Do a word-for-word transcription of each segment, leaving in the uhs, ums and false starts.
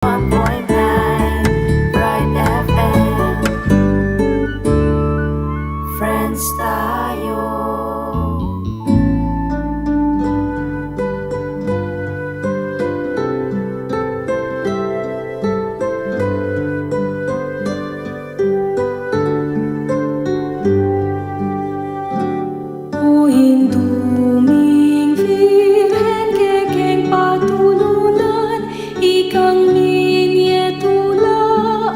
one point nine Bright F M. Friends tayo. O Indu ming Virgen, kekeng patulunan, ikang minye tula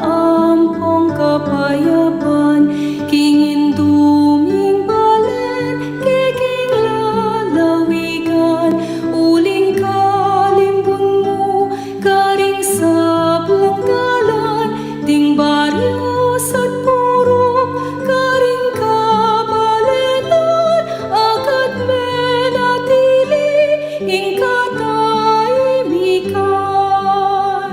ampong kapayapan, king Indu ming balen, kekeng lalawigan, uling kalimbun mu, karing sablang dalan, ding baryo at purok, karing kabalenan, agad menatili ing katahimikan.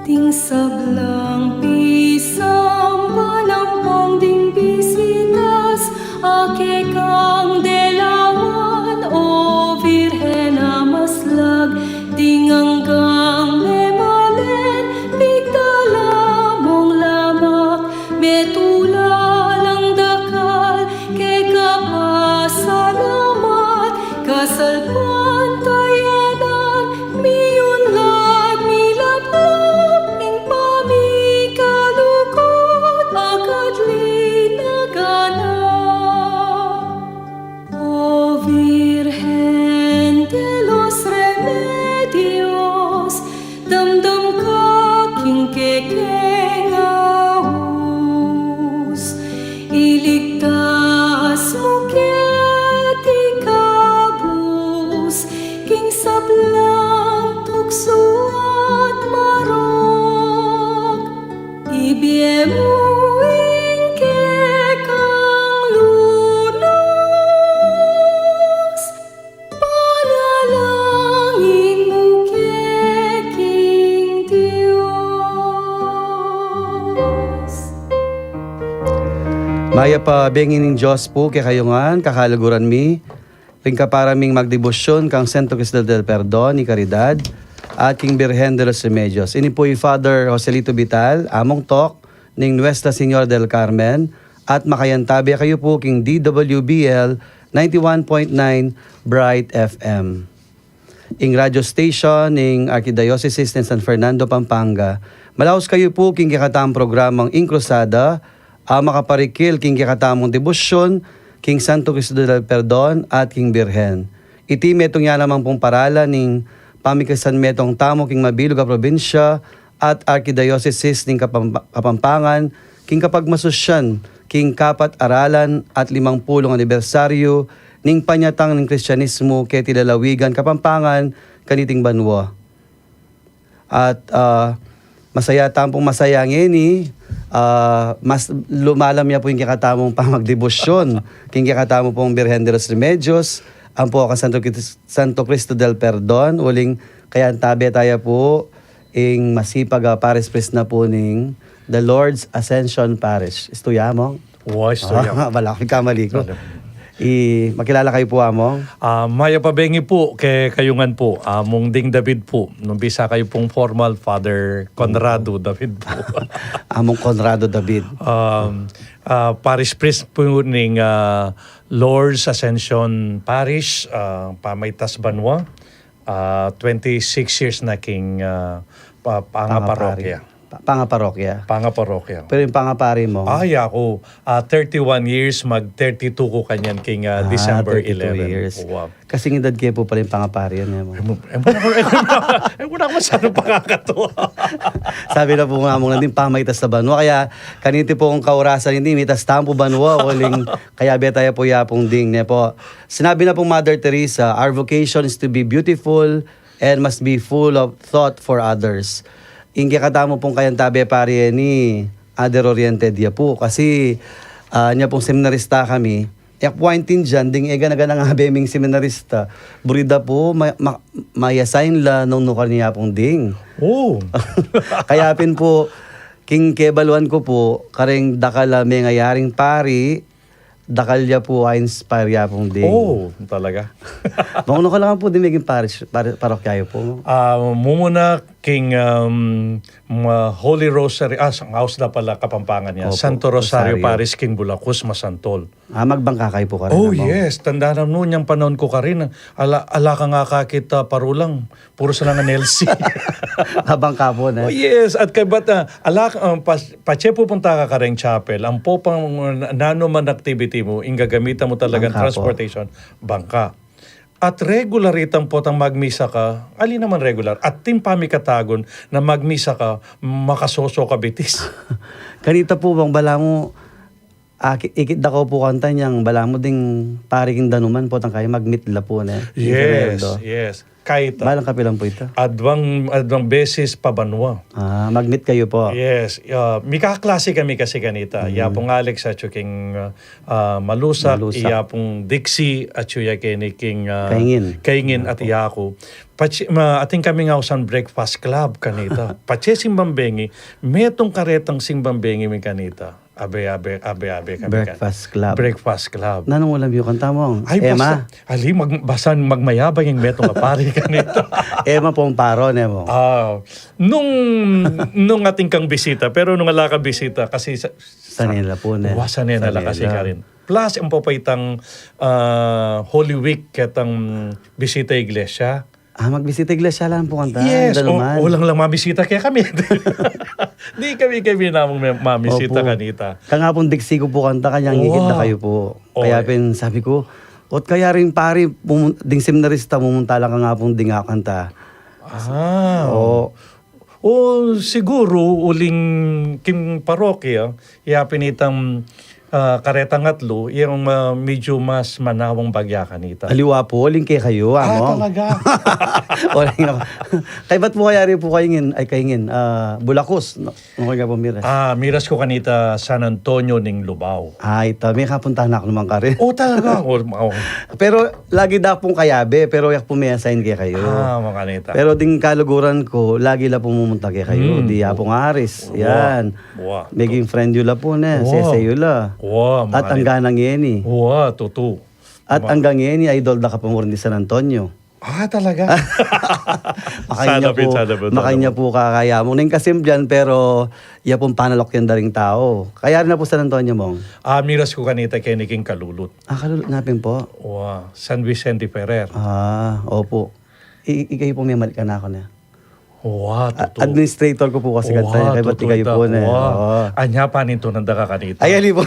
Ding sablang pisamban ampong ding bisitas, a kekang delawan, O Virgen a maslag, ding anggang memalen, pigdala mung lamak, metula lang dakal, keka pasalamat, kasalpantayanan, miyunlad, milaplap, ing pamikalugud, agad linaganan. O Virgen de los Remedios, damdam ka king kekeng aus, iligtas mu keti kabus, king sablang tuksu at marok. Ibie mu ing kekang lunas, panalangin mu ke king Dios. Mayap a bengi ning Dios pu kekayu ngan, kakaluguran mi, ring kapara ming magdebosyon kang Santo Cristo del Perdon y Caridad, at king Birhen de los Remedios. Ini pu i Father Joselito Vital, among tok ning Nuestra Señora del Carmen, at makayantabe kayu pu king D W B L ninety-one point nine Bright F M. Ing radio station ning Archdiocese ning San Fernando, Pampanga. Malaus kayu pu king kekatamung programang Ing Cruzada, a makaparikil king kekatamung debosyon king Santo Cristo del Perdon at king Birhen. Iti metung ya naman pung paralan ning pamikasan metung tamu king mabilug a probinsya at Archdiocese ning Kapampa-, Kapampangan, king kapagmasusyan king kapat aralan at limang pulung anibersaryu ning panyatang ning Kristianismu keti lalawigan Kapampangan kaniting banua. At, ah, masaya tampung masaya ngeni, ah, mas lumalam ya pu ing kekatamung pamagdebosyon king kekatamu pung Birhen de los Remedios, ampo kang Santo Cris-, Santo Cristo del Perdon, uling kayantabe taya pu ing masipag a parish priest na pu ning The Lord's Ascension Parish. Istu ya, Among? Wa, istu ya. Ah, bala ku pigkamali ku. Ano? I, makilala kayu pu, Among? Ah, mayap a bengi pu kekayu ngan pu, Among Ding David pu. Nung bisa kayu pung formal, Father Conrado David pu. Among Conrado David. Um, ah, parish priest pu ning, ah, Lord's Ascension Parish, ah, pamaitas banua. Ah, twenty-six years na king, ah, pa-, pangaparokya. Pangapari. Pa-, pangaparokya. Pangaparokya. Pero ing pangapari mu? Ay, aku, ah, thirty-one years, mag thirty-two ku kanyan king, ah, December eleven. Ah, thirty-two years. Wow. Kasing edad ke pu pala ing pangapari yan, e, Among? Ewan, ewan ku, ewan ku, ewan ku masyadong pangakatu. Sabi na pu nang Among Ding, pamaitas na banua. Kaya kaniti pung kaurasan ini, mitas tamu pu banua, uling kayabe taya pu ya pung ding, ne pu. Sinabi na pung Mother Teresa, "Our vocation is to be beautiful and must be full of thought for others." Ing kekatamu pung kayantabe, pari, e ni, other oriented ya pu. Kasi, ah, nya pung seminarista kami, e ku pu aintindian ding e gana-gana ngabe ming seminarista. Buri da pu, ma-, ma-, mai-assign la nung nukarin ya pung ding. Oh. Kaya pin pu, king kebaluan ku pu, kareng dakal a mengayaring pari, dakal ya pu a-inspire ya pung ding. Oh, talaga? Mung, nung ka la pu ding meging parish, pari-, parokya yu pu? Ah, mumuna, King, um, ma-, Holy Rosary, ah, sa-, aus da pala Kapampangan ya. Opo, Santo Rosario Rosario. Parish, king Bulacus, masantol. Ah, magbangka kayu pu karin, Oh, Among? Yes. Tanda na mu, nyang panaun ku karin, ala, ala ka nga kakit, ah, parulang. Puru sa lang ang L C. Mabangka pu, ne? Oh, yes. At kaybat, ah, ala, ah, pas-, patse pupunta ka karing chapel, ampo pang, ah, nanu man activity mu, ing gagamitan mu talagang Bangka pu. Transportation, bangka. At regular itang potang magmisa ka, ali naman regular, at atin pamikatagun na magmisa ka, makasoso ka bitis. Kanita pu bang balamu, ah, ki-, ikit da kayu pu kanta nyang balamu ding pari king danuman potang kayu mag-meet la pu, ne? Yes, King Gerardo. Yes. Kayta. Balang kapilan pu ita? Adwang, adwang beses pa banua. Ah, mag-meet kayu pu. Yes. Ah, mikaklase kami kasi kanita. Mm. Ya pung Alex atyu king, ah, ah, Malusak, Malusak. Ya pung Dixie, atyu ya keni king, ah, Kaingin. Kaingin at Opo. Ya ku. Patse, ma-, atin kaming ausan breakfast club kanita. Patse simbang bengi, metung karetang simbang bengi mi kanita. Abe, abe, abe, abe kami kan-, Breakfast club. Breakfast club. Nanung ulam yu kanta, Among? Ay, Ema? Basta, ali, mag-, basta magmayabang ing metung a pari kanita. Ema pung paro, ne, Among? Ah, nung, nung atin kang bisita, pero nung ala kang bisita, kasi sa-, Sanay la pu, ne? Wa, sanay na la Sanay kasi la. Karin. Plus, ampo pa itang, ah, Holy Week, ketang bisita iglesia. Ah, magbisita iglesia la pu kanta, Yes, danuman. O, walang lang mamisita kekami. Di kami, kami namung me-, mamisita Opo. Kanita. Kaya nga pung diksi ku pu kanta, kanyang Wow. Ikit da kayu pu. Oy. Kaya pin sabi ku, "Ot kaya ring pari, pumun-, ding seminarista, mumunta la ka nga pung dinga kanta." Ah. O, O, siguru, uling king parokya, ya pin itang, ah, karetang atlu, yang, ah, medyo mas manawang bagya kanita. Aliwa pu, uling kekayu, Ah, Among. Talaga? Uling ako. Kaybat pu kayari pu kaingin, ay kaingin, ah, Bulacus, no? Ano kaya pu miras? Ah, miras ku kanita San Antonio ning Lubao. Ay, ta, mekapuntahan na ku naman karin. O, talaga? O, o. Pero lagi da pung kayabe, pero yak pu me-assign kekayu. Ah, makanita. Pero ding kaluguran ku, lagi la pung mumunta kekayu. Hmm. Di ya pung Aris, Wa, yan. Wa, Meging tu- friend yu la pu, ne? Wa. Sese yu la. Wa, At makanita. Anggang ngeni. Wa, tutu. At Ma- anggang ngeni, idol da ka pa mu rin di San Antonio. Ah, talaga? Makanya Sana pu, pin, sana pin, makanya sana pu kakaya mu. Neng kasimplian, pero ya pung panalok yan da ring tau. Kaya rin na pu San Antonio, Among. Ah, miras ku kanita keni king Kalulut. Ah, Kalulut nga pin pu. Wa, San Vicente Ferrer. Ah, opu. I-, ikayu pu me-malik kanaku ne. Wa, A-, tutu. Administrator ku pu kasi Wa, kanta, kaybat tutu ikayu ita. Pu ne. Wa. Oo. Anya panintunan da ka kanita. Ay, ali pu.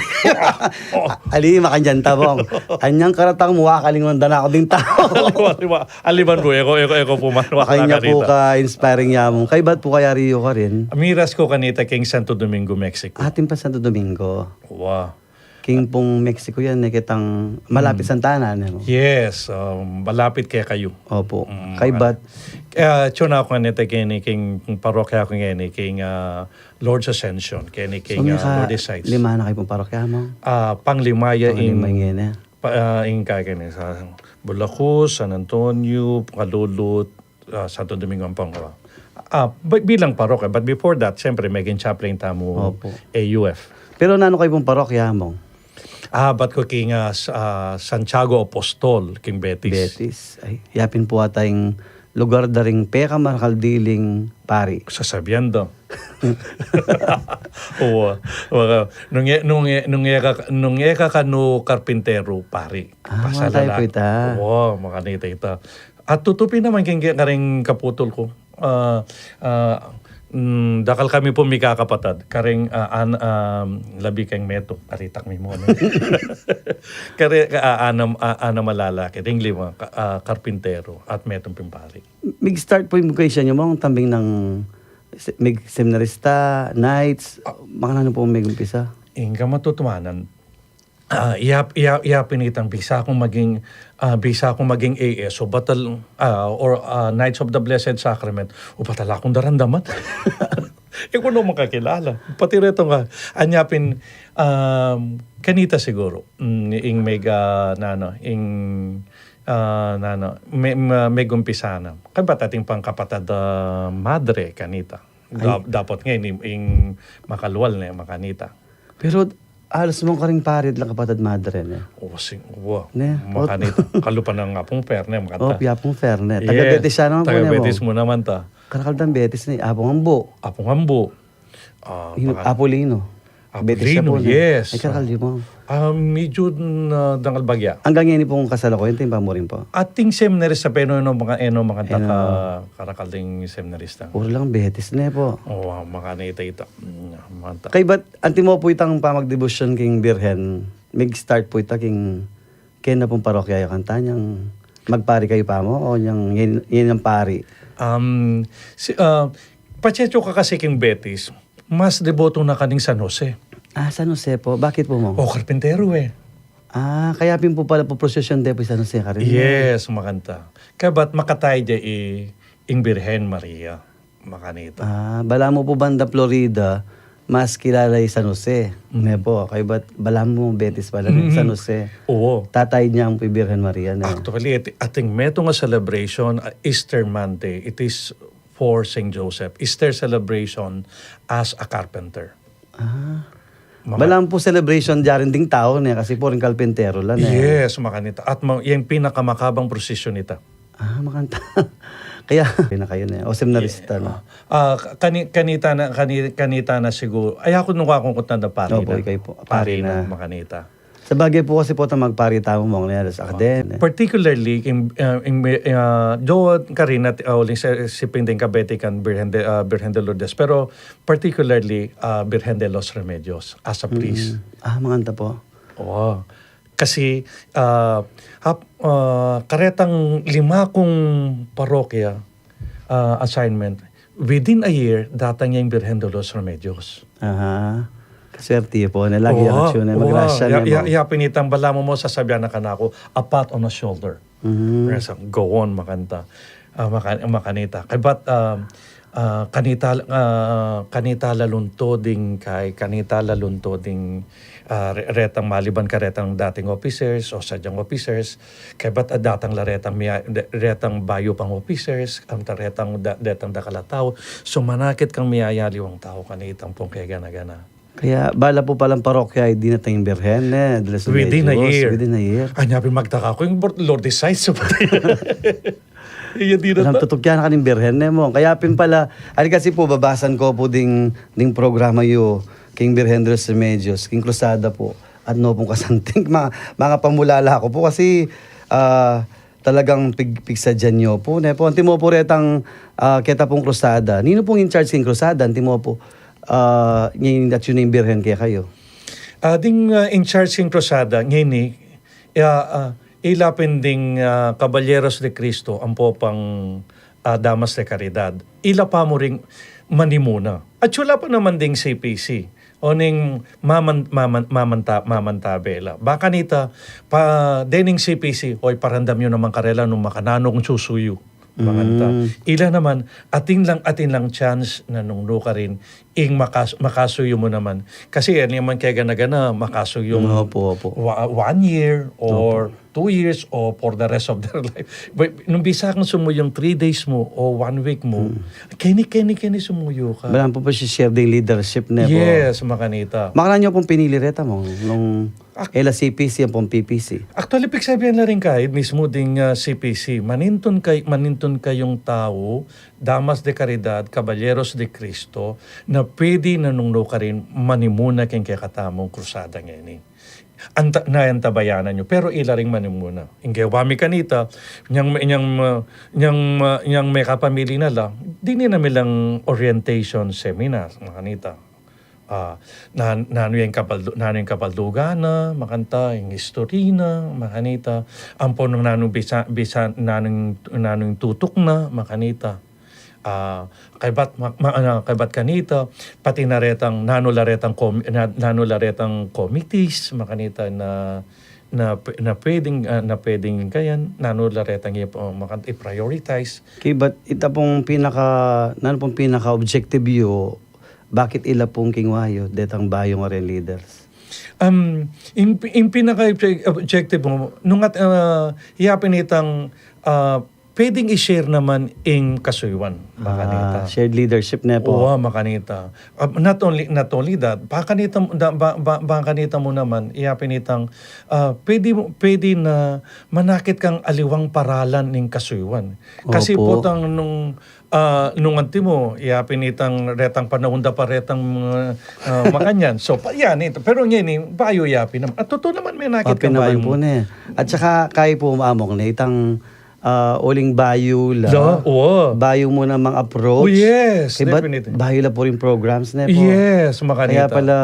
O. Ali, makanyan ta, Among. Anyang karatang mu, wa, kalinguan da na ku ding tau. Wa, wa. Aliman pu, e ku, e ku, e ku pu man, wa, Makanya pu kanita. Ka-inspiring ya mu. Kaybat pu kayari yu karin? Miras ku kanita king Santo Domingo, Mexico. Atin pa Santo Domingo. Wa. King pung Mexico yan, e, ketang malapit Hmm. Santa Ana, ne, Among? Yes, um, malapit kekayu. Opu. Mm, Kaybat? Ah, atyu na ku ngeni keni king parokya ku ngeni king, ah, Lourdes Ascension, keni king, So, ah, mika Lourdes Heights. Lima na kayu pung parokya, Among? Ah, panglima ya Panglima ing ngeni. Pa, ah, ing kaya keni sa Bulacus, San Antonio, Kalulut, ah, Santo Domingo, Pampanga. Ah, bi-, bilang parokya, but before that, siyempre, meging chaplain tamu Opu. A U F. Pero nanu kayu pung parokya, Among? Ah, bat ku king, ah, s-, ah, Santiago Apostol, king Betis. Betis. Ay, yapin pu ata ing lugar da ring pekamarakal diling pari. Sasabian da. Wa, wa, nung e-, nung e-, nung eka, nung eka kanu karpintero, pari. Ah, Pasal makanita la. Ita. Wa, makanita ita. At tutu pin naman king, karing kaputul ku. Ah, ah, mm, dakal kami pu mikakapatad. Karing, ah, an-, ah, labi keng metung, paritak mi mu, ne? Kari, ah, anam, ah, anam a lalaki, ding lima, ka-, ah, karpintero, at metung pin pari. Mig-start pu ing vocation yu, Among, tambing nang se-, mig-seminarista, knights, Ah. Makananu pu mig-umpisa? Ing kamatutuanan, ah, iya, iya, iya pin itang bisa kung maging, ah, bisa kung maging A S o batal, ah, or, ah, Knights of the Blessed Sacrament, o batal akung daramdaman. E ku no makakilala. Pati reto nga, anya pin, um, kanita siguro, mm, ing mega, nanu, ing, ah, nanu, me-, me-, megumpisa na. Kaybat atin pang kapatad, ah, madre kanita. Ay. Da-, dapat nga, ing, ing makalual ne, makanita. Pero Alas mu karing pari at lang kapatad madre, ne? O, sing-, wa. Ne? Makanita. Kalupa na nga pung Fernet, makanta. O, pia pung Fernet. Taga Betis siya naman po, ne, Mong? Taga Betis mu naman ta. Karakal dang Betis ne, Apung Ambu. Apung Ambu. Ah, Hino, baka Apolino. Betis siya Apolino, po, no? Yes. Ay, karakal yu, Mang. Ah, medyo, ah, dangal bagya. Anggang ngeni pung kasalukuyan, atin pa mu rin po? Ating seminarista, pero eno, mga, eno, mga Eno. taka-, karakal ding seminarista. Puro lang Betis ne po. Oo, ah, makanita ita. Mm, mata. Kaybat, antimo pu itang pamagdebosyon king Birhen, mig-start pu ita king, kena pung parokya yu kanita, nyang magpari kayu pa mu, o nyang ngeni, ngeni nang pari? Um, si, ah, patse ku kasi king Betis, mas deboto na ka ning San Jose. Ah, San Jose po. Bakit po, Mang? O, karpintero e. Ah, kaya pin po pala pu prosesyon de pu i San Jose karin e. Yes, makanita. Kaybat makataid ya i, ing Birhen Maria. Makanita. Ah, balamu pu banda Florida, mas kilala i San Jose. Mm. Ne po, kaybat balamu Betis pala ne, Mm. San Jose. Oo. Tataid ne pu i Birhen Maria, ne? Actually, at-, ating metung a celebration, ah, Easter Monday, it is for Saint Joseph. Easter celebration as a carpenter. Ah. Maka- Balamu pu celebration da rin ding tau, ne, kasi pu rin karpintero la, ne? Yes, makanita. At ma-, yang pinakamakabang prosesyon ita. Ah, makanita. Kaya, pinakayo ne. O, seminarista, no? Ah, kani-, kanita na, kani-, kanita na siguro. Ay, aku nung akong kutna na pari Opo, na. Ikaw po. Pari Pari na, na. Makanita. Sabagay pu kasi pu ta magpari tamu, Mang, ne, alas akden, ne? Particularly, in, ah, in, ah, do karin at, ah, uling si, si Pinding Kabetikan, Birhen de, ah, Birhen de Lourdes. Pero particularly, ah, Birhen de los Remedios, as a priest. Mm. Ah, makanita po. Oo. Kasi, ah, hap-, ah, karetang lima kung parokya, ah, assignment, within a year, datang ya ing Birhen de los Remedios. Aha. Kaswerte yu po, ne, lagi yang Oo, aksyon, ne, oo. Magrasya, Ya-, ne, ya-, Mang. Ya pin itang balamu mu sasabian na kanaku, a pat on a shoulder. Mm. Kaya sa, go on, makanita. Ah, maka-, makanita. Kaybat, ah, ah, kanita, ah, kanita la lunto ding kay, kanita la lunto ding, ah, re-, retang maliban karetang dating officers o sadyang officers, kaybat, ah, datang la retang mia-, de-, retang bayu pang officers, ang ta retang da-, detang dakal a tau. So, manakit kang miyayaliwang tau kanitang pung kegana-gana. Kaya bala pu palang parokya, e dinatang ing Birhen, ne, de los Remedios. Within a year. Within a year. Anya pin magtaka ku, ing Bor-, Lourdes sites, so pati. Iya, dinatang. Tutukian na ka ning Birhen, ne, Mang. Kaya pin pala, ali kasi pu, babasan ku pu ding, ding programa yu, king Birhen de los Remedios, king Cruzada pu. At no pung kasanting, ma-, mangapamulala ku pu kasi, ah, talagang pig-, pigsadyan yu pu, ne pu. Antimo pu retang, ah, keta pung Cruzada. Ninu pung in charge king Cruzada? Antimo pu, ah, ning atyu ning Birhen kekayu? Ah, ding, ah, in charge king Cruzada, ngeni, ya, ah, ila pin ding, ah, Caballeros de Cristo, ampo pang, ah, Damas de Caridad. Ila pa mu ring manimuna. At yu la pa naman ding C P C. O ning maman-, maman-, mamanta-, mamantabe la. Baka nita, pa, dening C P C, oy, paramdam yu naman karela nung makananu kung susuyu. Makanta. Mm. Ila naman, atin lang, atin lang chance na nung nukarin, ing makas-, makasuyu mu naman. Kasi, e naman kegana-gana, makasuyu mu Mm, opo, opo. wa-, one year or Opo. two years or for the rest of their life. But, nung bisa kang sumuyung three days mu o one week mu, Mm. keni, keni, keni sumuyu ka. Balamu pu pa si share ding leadership, ne pu? Yes, makanita. Makananu yu pung pinili reta, Mang, nung Ak- e la C P C ampong P P C? Actually, pigsabian la rin kaya mismu ding, ah, C P C. Manintun kay-, manintun kayung tau, Damas de Caridad, Caballeros de Cristo, na pwede na nung nukarin manimuna keng kekatamung krusada ngeni. Anta-, naantabayanan yu, pero ila ring manimuna. Ing gewa mi kanita, nyang, nyang, ah, nyang, ah, nyang mekapamili na la, dini na mi lang orientation seminar, makanita. Ah, nan-, nanu yang kapal-, nanu yang kapaldugan na, makanta, ing history na, makanita. Ampon nung nanu bisa, bisa, nanu, nanu tutuk na, makanita. Ah, kaybat, ma-, ma-, ano, kaybat kanita, pati na retang, nanu la retang com-, na-, nanu la retang committees, makanita na, na p-, na pwedeng, ah, na pwedeng kayan, nanu la retang i-, oh, makan-, i-prioritize. Kaybat ita pung pinaka, nanu pung pinaka-objective yu, bakit ila pung kingwa yu, detang bayu a ren leaders? Um, ing, ing pinaka-objective mu, nung at, ah, yapin itang, ah, pwedeng i-share naman ing kasuyuan. Makanita. Ah, shared leadership ne po. Wa, makanita. Ah, not only, not only that, ba kanita, da, ba, ba, ba kanita mu naman, iya pin itang, ah, pwede mu, pwede na manakit kang aliwang paralan ning kasuyuan. Kasi opo. Potang nung, ah, nung anti mu, iya pin itang retang panaun da pa retang, ah, ah, makanyan. So, pa, yan ito. Pero ngeni, bayu iya pin naman. At totoo naman, menakit kang bayu mu. Opo naman po ne. At saka, kayi po, Among, ne, itang ah, uling bayu la. La, wa. Bayu mu namang approach. Oh, yes, definitely. Kaybat bayu la pu ring programs ne po. Yes, makanita. Kaya pala,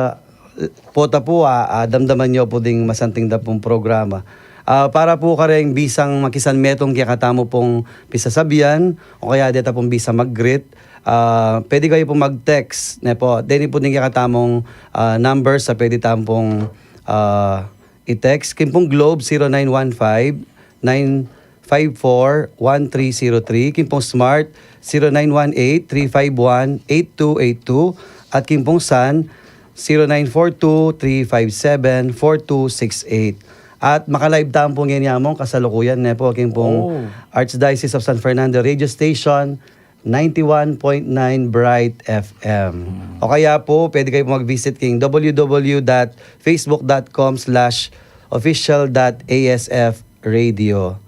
pota pu, ah, ah, damdaman yu pu ding masanting da pung programa. Ah, para pu kareng bisang makisanmetung kekatamu pung pisasabian, o kaya deta pung bisang mag-greet, ah, pwede kayu pung mag-text ne po. Deni pu ding kekatamung, ah, numbers a pwede tamu pung, ah, i-text. King pung Globe, zero nine one five, nine five four, one three zero three. King pung Smart, zero nine one eight, three five one, eight two eight two. At king pung Sun, zero nine four two, three five seven, four two six eight. At maka-live tamu pu ngeni, Among, kasalukuyan ne po, king pung Archdiocese of San Fernando Radio Station, ninety-one point nine Bright F M. O kaya po, pwede kayu mag-visit king w w w dot facebook dot com slash official dot a s f radio.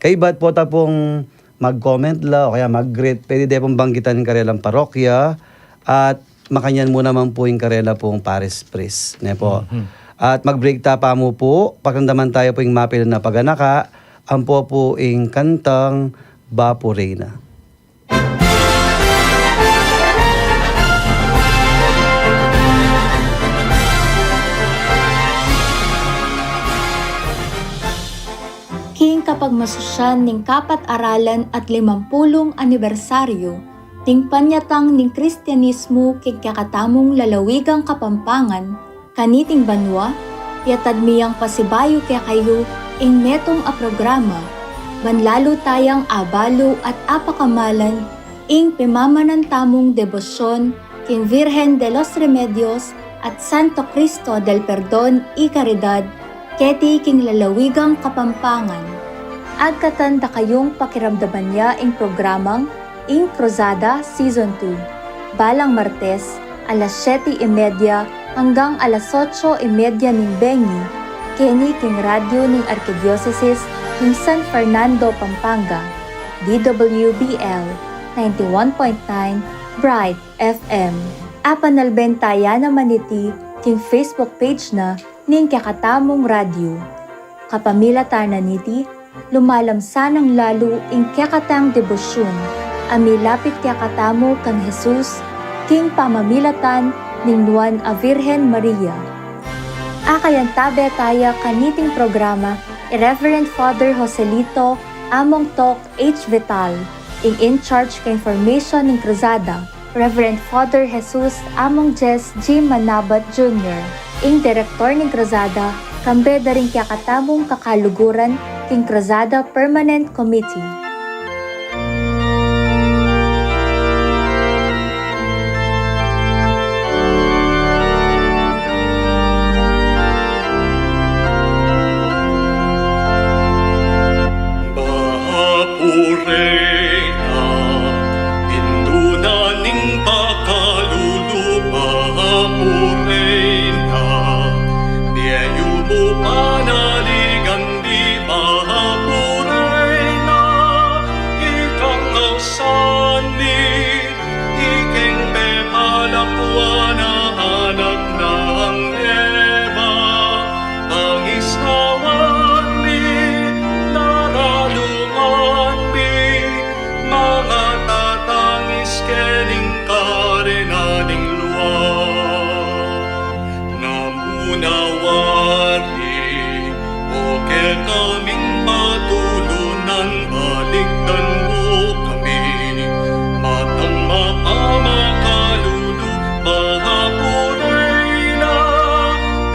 Kaybat pota pung mag-comment la o kaya mag-greet, pwede de pung banggitan ing karelang parokya at makanyan mu naman pu ing karela pung parish priest, ne po. At mag-break ta pa mu pu, pakiramdaman taya pu ing mapilan a paganaka, ampo pu ing kantang Bapu Reyna. King kapagmasusyan ning kapat-aralan at limampulung anibersaryu ning panyatang ning Kristianismu king kekatamung lalawigang Kapampangan, kaniting banua, yatad mi yang pasibayu kekayu ing metung a programa, ban lalu tayang abalu at apakamalan ing pemamanan tamung debosyon king Virgen de los Remedios at Santo Cristo del Perdon y Caridad, keti king lalawigang Kapampangan. Agkatan da kayung pakiramdaman ya ing programang Ing Cruzada Season two, balang Martes, alas siyete y media anggang alas otso y media ning bengi, keni king radyu ning Arkidiosesis ning San Fernando, Pampanga, D W B L ninety-one point nine Bright F M. Apanalben taya naman iti king Facebook page na ning kekatamung radyu. Kapamilatan na niti, lumalam sanang lalu ing kekatang debosyun a milapit kekatamu kang Jesus king pamamilatan ning Nuan a Virgen Maria. Akayantabe taya kaniting programa i Reverend Father Joselito Among Tok H. Vital, ing in-charge ka information ning Cruzada, Reverend Father Jesus Among Jess G. Manabat Junior, ing direktor ning Cruzada, kambe da ring kekatamung kakaluguran king Cruzada Permanent Committee. Bapu Reyna, indu na ning pakalulu, Bapu Reyna, bie yu mu panaligan mi, Bapu Reyna, ikang ausan mi, ikeng pepalakwan a anak nang Eva, pangisnawan mi, naralungan mi, mangatatangis ke ning karena ning luwa. Namunawari, o kekaming patulunan, balikdan mu kami, matang mapamakalulu, Bapu Reyna,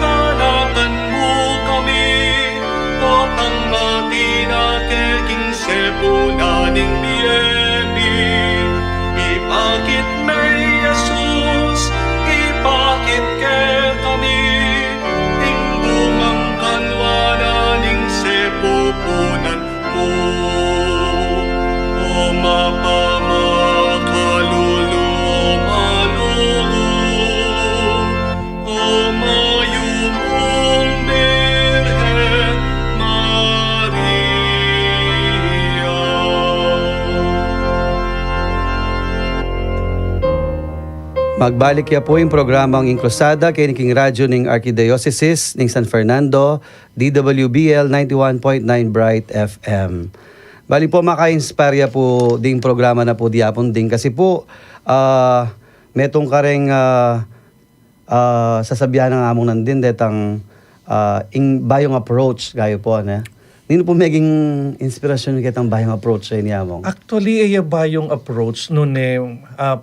kanakan mu kami, potang matinake king sepunan ning bie mi, ipakit me i Jesus, ipakit kekami, ing bungang kanwanan ning sepu Magbalik ya pu ing programang Ing Krusada keni king radyo ning Arkidiosesis ning San Fernando, D W B L ninety-one point nine Bright F M. Bali pu, maka-inspire ya pu ding programa na pu di apun ding kasi pu, ah, metung kareng, ah, ah, sasabian nang among nandin detang, ah, ing bayung approach, gayu pu, ne? Ninu pu meging inspirasyon yu ketang bayung approach a ini, among? Actually, e ya bayung approach, nune, ah,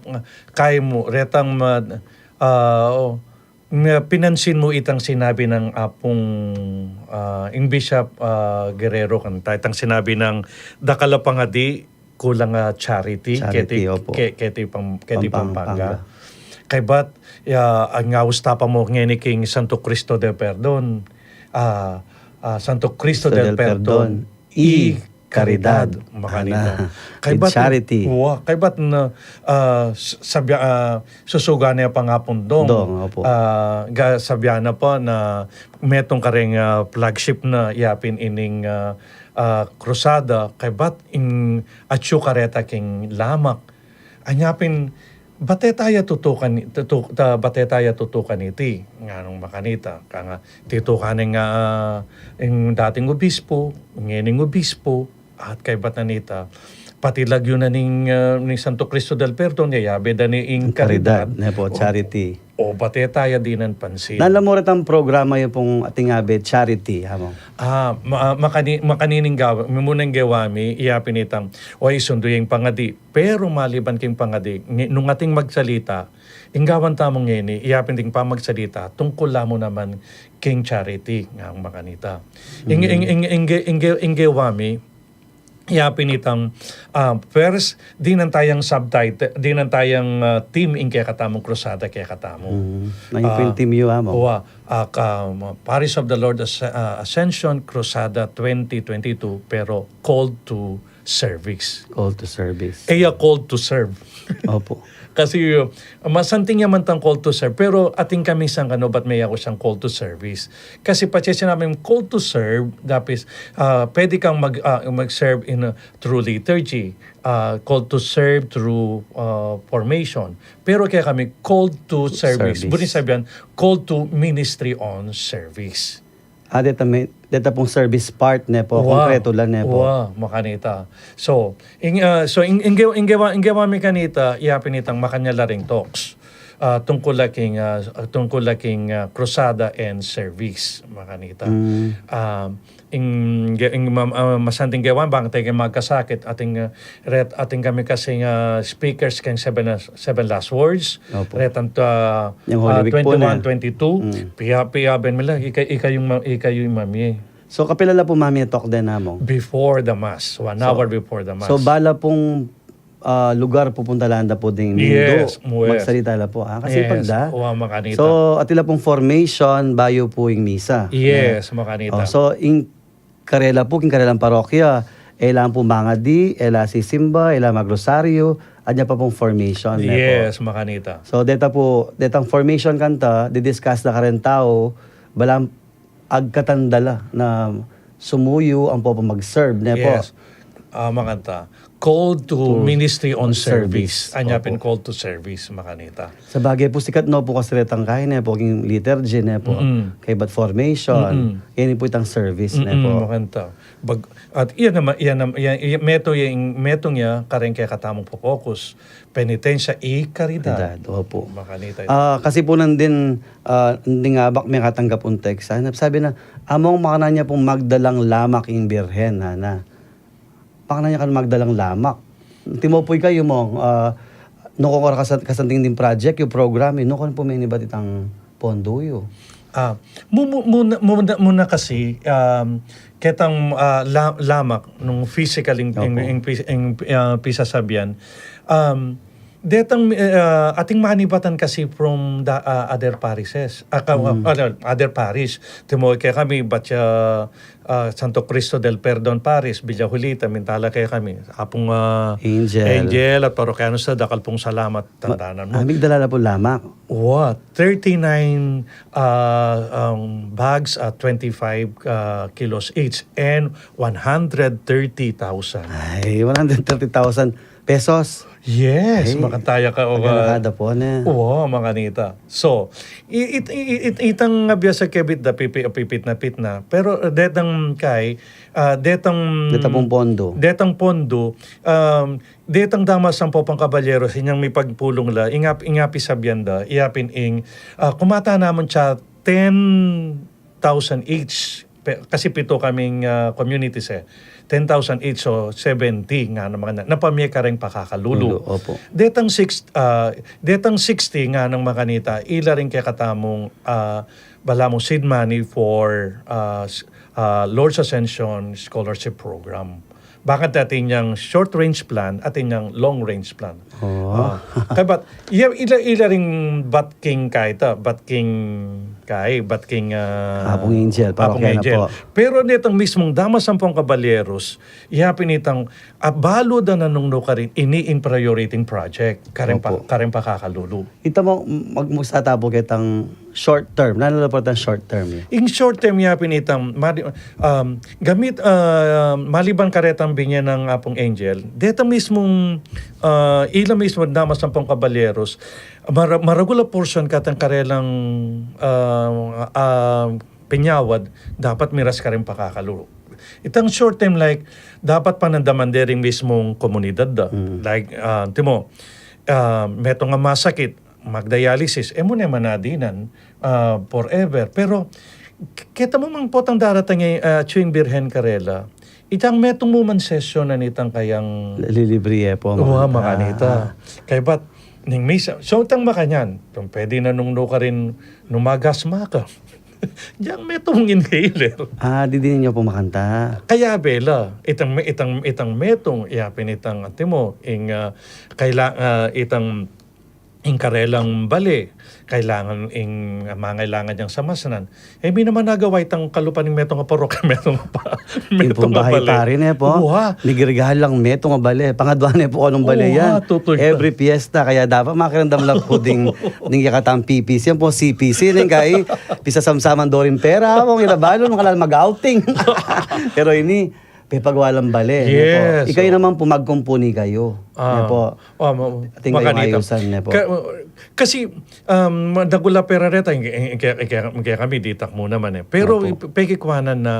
kaya mu, retang ma-, ah, o, nga pinansin mu itang sinabi nang Apung, ah, ing Bishop, ah, Guerrero kanita, itang sinabi nang dakal a pangadi, kulang a charity, Charity, keti, opo. ke-, keti Pam-, keti Pampanga. Pampanga. Kaybat, ya, ang aus tapa mu ngeni king Santo Cristo del Perdon, ah, ah, Santo Cristo Cristo del del Perdon, Perdon, y y Caridad, Caridad. Makanita. Ana, with Kaybat, charity. Wa, kaybat na, ah, s-, sabya-, ah, susuga na pangapun dong. Dong, opo. Ah, ga-, sabyan na pa na metung kareng, ah, flagship na yapin ining, ah, ah, krusada, kaybat ing atyu kareta king lamak. Anya pin, bate taya tutukan, tutu-, ta-, bate taya tutukan iti, nganung makanita. Kaya nga, titukan ning, ah, ing dating obispo, ngening obispo, at kaybat na nita, pati lagyu na ning, ah, ning Santo Cristo del Perdon, yayabe da ni ing Caridad, Caridad. Ne po, o, charity. O, bate taya dinan pansin. Nanu la mu retang programa yu pung ating abe charity, among? Ah, ma-, makani-, makanining gawa, mimunang gawa mi, iya pinitang, o, isundu ya ing pangadi. Pero maliban king pangadi, ngi-, nung ating magsalita, ing gawan tamu ngeni, iya pin ding pamagsalita, tungkul la mu naman king charity, ngang makanita. Ing, ing, Mm. ing, ing, ing, ing gawa mi, iya pinitang, ah, first, dinan tayang subtitle, dinan tayang, ah, theme ing kekatamung krusada kekatamu. Mm. Nanu pu ing Ah, theme yu, among? Wa, ah, ka-, Parish of the Lord Asc-, ah, Ascension Crusada twenty twenty-two, pero called to service. Call to service. E ya called to serve. Opo. Kasi, uh, masanting ya man tang call to serve, pero atin kami sang ano, ba't me ya ku siyang call to service? Kasi patse sinabing call to serve, dapis, ah, pwede kang mag-, ah, mag-serve in, uh, through liturgy, ah, call to serve through, ah, formation. Pero kekami, call to service. Service. Buri sabyan, call to ministry on service. Ah, deta me-, deta pung service part, ne po, Wa, konkreto la, ne po. Wa, makanita. So, ing, ah, so, ing, ing, ge-, ing gewa, ing gewa mi kanita, iya pinitang makanyan la ring talks. Ah, tungkul la king, ah, tungkul la king, ah, krusada and service, makanita. Mm. Ah, ing, ge-, ing ma-, ah, masanting gewa, bang tege magkasakit, ating, ah, Ret-, atin kami kasing, ah, speakers keng Seven Last, Seven Last Words. Opo. Retang, ah, Yang Holy ah, Week po na. twenty-one, twenty-two. Mm. Pia, pia, ben mila, ika, ika yung ma-, ika yung mamie. So, kapila la pu mamie talk den, among? Before the Mass, one So, hour before the Mass. So, bala pung, ah, lugar pupunta la nda pu ding Yes, mundo, yes. magsalita la pu. Ah, kasi Yes. pagda. Wa, makanita. So, atila pung formation, bayu pu ing misa. Yes, Yeah. makanita. Oh, so, ing karela pu, king karelang parokya, e la pu mangadi, e la sisimba, e la magrosaryo, anya pa pung formation, ne po. Yes, makanita. So, deta pu, detang formation kanta, didiscuss na kareng tau, balang agkatan da la na sumuyu, ampo pa mag-serve, ne po. Yes. Ah, makanta. Called to To ministry on on service. service. Anya Opo. pin called to service, makanita. Sabagay pu, sikat no pu kasi retang kain, ne po, king liturgy, ne po. Mm-mm. Kaybat formation, Mm-mm. yan pu itang service, ne Mm-mm, po. Makanta. Bag-, at iya naman, iya nam-, iya, iya, metung ya, metung ya, kareng kekatamung popokus, penitensya, y karidad. Karidad, opo. Makanita. Ah, kasi pu nandin, ah, nandin nga bak mekatanggap un text, ah, sabi na, among makanyan ya pung magdalang lamak ing Birhen, ana. Makanyan ya kang magdalang lamak. Timo pu ikayu, mong, ah, nung kung kasan-, kasanting ding project yu, program yu, nung kung pu menibat itang pondo yu? Ah, mu-, mu-, muna, muna, muna kasi, um, ketang, ah, la-, lamak nung physical ing, ing, Opo. ing pis-, ing, ah, pisasabian, um, detang, ah, ating manibatan kasi from the, ah, other parishes. Ah, ka-, Mm. ah, other, other parish. Timo kekami, bat ya, ah, Santo Cristo del Perdon Parish, Villa Julita, mintala kekami. Apung, ah, Angel. Angel at parokyanos na, dakal pung salamat, Ma-, tandanan mu. ah, migdala la pu lamak. Wa, thirty-nine, ah, ang bags at twenty-five, ah, kilos each and one hundred thirty thousand. Ay, one hundred thirty thousand pesos. Yes, hey, makanta ya ka, o, maganda ka da po, ne? Oo, makanita. So, i-, it-, i-, it-, itang biasa kebit da pipi-, pipit na pit na. Pero, eh, detang kai, ah, detang, detang pung pondo. Detang pondo, um, detang damas ampong kabalyeros, inyang mipagpulung la, inga, inga pisabian da, iya pin ing, ah, kumata naman siya ten thousand each. Pe-, kasi pitu kaming, ah, communities, eh. Ten thousand each, so seventy nga naman na, na pamye kareng pakakalulu. Lulu, opo. Detang six, ah, detang sixty nga nang makanita, ila ring kekatamung, ah, balamu seed money for, ah, s-, ah, Lord's Ascension Scholarship Program. Bakit atin yang short range plan, atin yang long range plan. Oh. Ah, kaya bat, ila, ila, ila ring bat king kaita, bat king kai, bat king, ah, Apung Angel, Apung parokya na Angel po. Pero nitang mismong damas ampong kabalyeros, iya pin itang, ah, balu da na nung nukarin, ini in priority project, kareng pa-, opo, kareng pakakalulu. Ita mo, mag-, magsatapo kitang short term. Nanu la po itang short term, eh? Ing short term ya pin itang, mali-, um, gamit, ah, maliban karetang binye nang Apung Angel, deta mismung, ah, ila mismo damas ampong kabalyeros, mara-, maragul a portion katang karelang, ah, ah, pinyawad, dapat miras kareng pakakalulu. Itang short term, like, dapat panandaman de ring mismung komunidad da. Mm. Like, ah, timo, ah, metung a masakit, mag-dialysis, e mu ne man a dinan, ah, forever. Pero, k-, keta mu mang potang daratang, eh, ah, atyu ing Birhen karela. Itang metung mu man sesyon na nitang kayang lilibre ye po, wa, makanita. Makanita. Ah. Kaya bat, ning misa, so, itang makanyan, kung pwede na nung nukarin, numagas maka. Diyang metung inhaler. Ah, didinin nyo po makanta. Kaya bela, itang, itang, itang metung, iya pin itang, antimo, ing, ah, kaila-, ah, itang ing karelang bale, kailangan ing, ah, mangailangan yang samasnan. E, mi naman nagawa itang kalupa ning metung a parokya, metung pa, metung a bale. Ing pung bahay pari ne po, wa, migregalu lang metung a bale. Pangadwa ne po kung anong bale yan. Wa, tutuy ka. Every fiesta, kaya dapat makiramdam lang po ding, ding yakatang P P C. Yan po, C P C, ning kai, pisasamsaman do ring pera, kung ira balu, nung kalal mag-outing. Pero ini, pepagawa lang bale, ne po? Yes, ikayo naman po, magkumpuni kayo. Ah, ne po? Ah, ma-, atin kayo makanita. Mayusan, ne po? Ka-, kasi, um, dagul a pera reta, ing-, ing-, ing-, ing-, ing-, kami, ditak mu naman, eh. Pero, opo, pe-, pekikwanan na,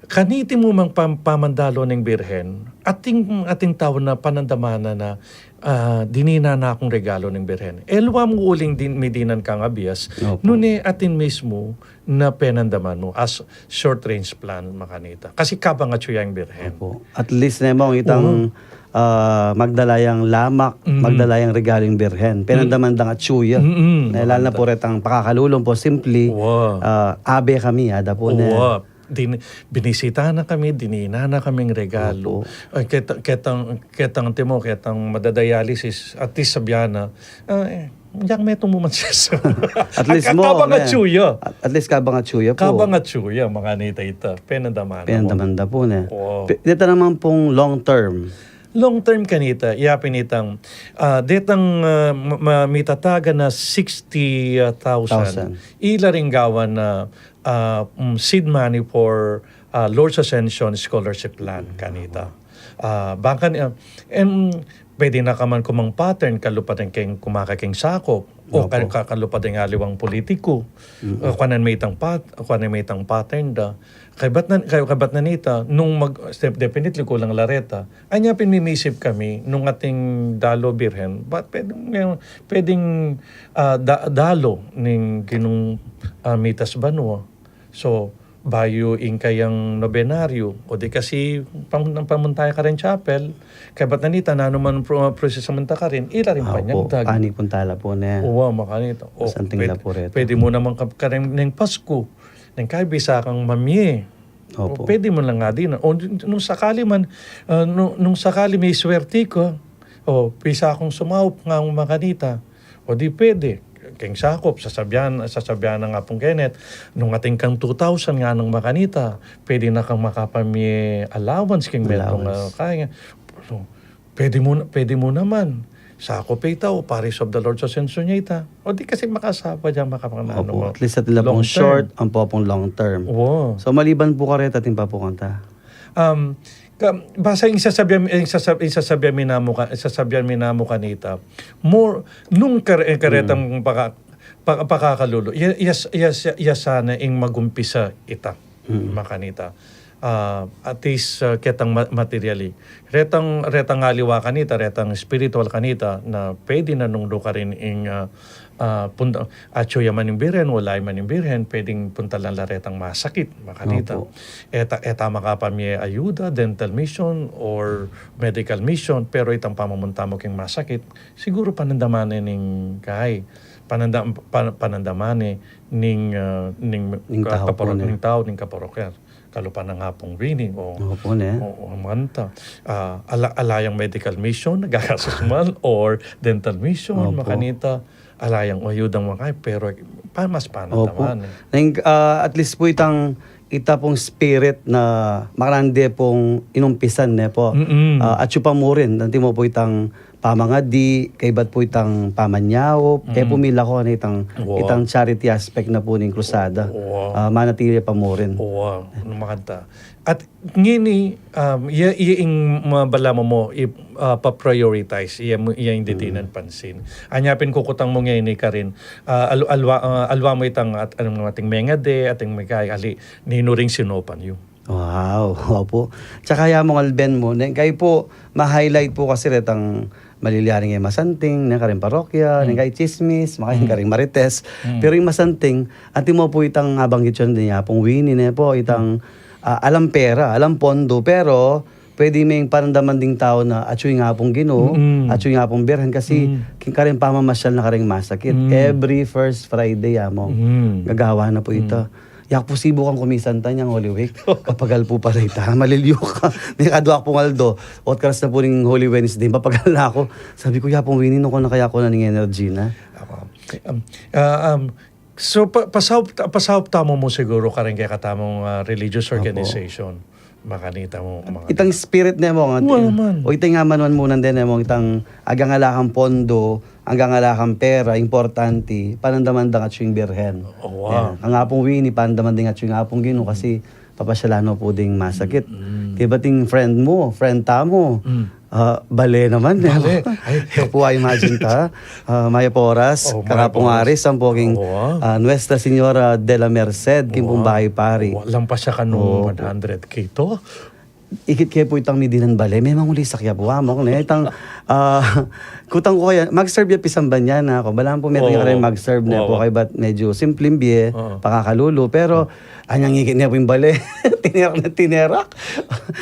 kaniti mu mang pam-, pamandalo ning Birhen, atin, atin tau na panandamana na, ah, dinina na kung regalo ning Birhen. Elwa mu uling din, midinan kang abias, opo, nune atin mismu, na penandaman mu as short range plan makanita. Kasi kabang atyu yang Birhen. Opo. At least ne mong itang, oo, ah, magdala yang lamak, mm-mm, magdala yang regalu ing Birhen. Penandaman dang atyu ya. Mm-mm. Na lalo na po retang pakakalulung po, simpli, wa, ah, abe kami, ada po ne. Wa. Din-, binisita na kami, dinina na kaming regalu. Opo. Ay, keta-, ketang, ketang timo, ketang madadialysis, at least sabian na, ah, eh, Diak metung mu man sesyon. At least mo, kabang atyu ya. At, at least kabang atyu ya po. Kabang atyu ya, makanita ita. Penandaman da po. Penandaman da po, ne? Oo. Pe-, deta naman pong long term. Long term kanita, iya pin itang, ah, detang, ah, ma-, ma-, mitatagan na sixty thousand. Thousand. Ila ring gawan na, ah, mm, seed money for, ah, Lord's Ascension Scholarship Plan kanita. Ah, bangkan, ah, em, pwede na ka man kumang pattern, kalupa deng keng kumaka keng sakop, o ka-, ka-, kalupa deng aliwang politiku. Mm. Ah, kuanan me itang pat-, kuanan me itang pattern da. Kaybat na, kay-, kaybat na nita, nung mag-, step, definitely kulang la reta. Anya pin mimisip kami, nung ating dalo Birhen, bat pwedeng, pwedeng, ah, da-, dalo ning Ginung, ah, mitas banua. So, bayu ing kayang nobenaryo, o di kasi pam-, pamunta ya karin chapel, kaybat na nita, nanu man pro-, proseso munta karin, ila rin panyagdag. Ani pun tala po ne. Uwa, makanita. O, santing pwede, la po reta. Pwede mu naman ka-, karin neng Pasku, neng kai bisa kang mamie. Opo. O, pwede mu lang nga din. O, nung sakali man, ah, nung, nung sakali me swerte ka, o, bisa kung sumaup nga makanita. O di pwede, keng sakop, sasabian, sasabian na nga pung Kenneth, nung atin kang two thousand nga nang makanita, pwede na kang makapamie allowance keng metung, ah, kaya. So, pwede mu, pwede mu naman. Sakop ya ita, o Parish of the Lord's Ascension ya ita. O di kasi makasapa dyan, makapananu mo. Opo, at least atin la pong short, ampo pong long term. Wow. So, maliban po kareta, atin pa po kanta? Um, Ka, basa ing sasabian, ing sasab-, ing sasabian mi namu ka, sasabian mi namu kanita. More, nung kare-, karetang paka-, pa-, pakakalulu. Ya, ya, ya, ya sana ing magumpisa ita. Makanita. Ah, at least, ah, ketang ma-, materially. Retang, retang aliwa kanita, retang spiritual kanita, na pwede na nung lukarin ing, ah, ah, punta, atyu ya man ing birhen, wala ya man ing birhen, pwedeng puntalan la retang masakit, makanita. Opo. Eta, eta makapamye ayuda, dental mission, or medical mission, pero itang pamamunta mu king masakit, siguru panandaman ne ning kai, pananda-, pa-, panandaman ne ning, ah, ning, ning ah, tau kaparo-, ning tau, ning kaparokya. Kalupa nang Apung Winnie, o, opo, ne? O, o, manta. Ah, ala-, ala yang medical mission, nagagasus man, or dental mission, makanita, ala yang ayudang makay, pero pa-, mas panandaman, eh. Neng, ah, at least pu itang, ita pung spirit na makananda pung inumpisan, ne pu. Mm-mm. Ah, atyu pa mu rin, antimo pu itang pamangadi, kaybat pu itang pamanyaup, e pu milako na itang, itang charity aspect na pu ning krusada. Ah, manatili pa mu rin. Wa, makanta. At ngini, um, iya, iya ing ma-, balamu mu, i-, ah, pa-prioritize, iya mu, iya ing didinan pansin. Anya pin kukutang mu ngeni karin, ah, al-, alwa, ah, alwa mu itang at-, anung ating mengade, ating mekay, ali, ninu ring sinopan yu. Wow, opo. Tsaka ya mung Alben mu, neng kai pu, ma-highlight pu kasi retang malilyaring e masanting, neng karing parokya, neng kai tsismis, makain karing marites. Pero ing masanting, antimo pu itang abanggit yu ne Apung Winnie, ne pu, itang, ah, alang pera, alang pondo, pero pwede meng panandaman ding tau na atyu ing Apung Ginu, atyu ing Apung Birhen, kasi king karing pamamasyal na karing masakit. Every first Friday, among gagawa na pu ita. Yak pu sibukan ku minsan ta nyang Holy Week. Kapagal pu pala ita. Malilyu ka. May kadwa pung aldo. Ot karas na pu ning Holy Wednesday. Mapagal na ku. Sabi ku, "Ya Apung Winnie, nu ku na kaya kunan ing energy na?" Ako. Um, ah, um, so, pa-, pasaup, pasaup tamu mu siguru karing kekatamung, ah, religious organization. Makanita mu, makanita. Itang spirit ne mung, ati. Wa man. O itang amanuan mu nande ne mung itang agyang ala kang pondo, agyang ala kang pera, importante, panandaman dang atyu ing Birhen. Wa. Yan. Kang Apung Winnie, panandaman ding atyu ing Apung Ginu kasi papasyalan mu pu ding masakit. Kaybat ing friend mu, friend tamu, ah, bale naman, eh. Bale. Ay. Kapu, imagine ta, ah, mayap a oras, kang Apung Aris, ampo king, ah, Nuestra Señora de la Merced, king pung bayu pari. Wa, lampas ya kanu one hundred K to. Ikit ke pu itang midinan bale, memang uli sakya pu, among, ne? Itang, ah, kutang ku kaya, mag-serve ya pisamban ya na ku. Balamu pu metung ya kareng mag-serve ne pu, kaybat medyu simpleng bie, pakakalulu. Pero, anyang ikit ne pu ing bale, tinerak na tinerak.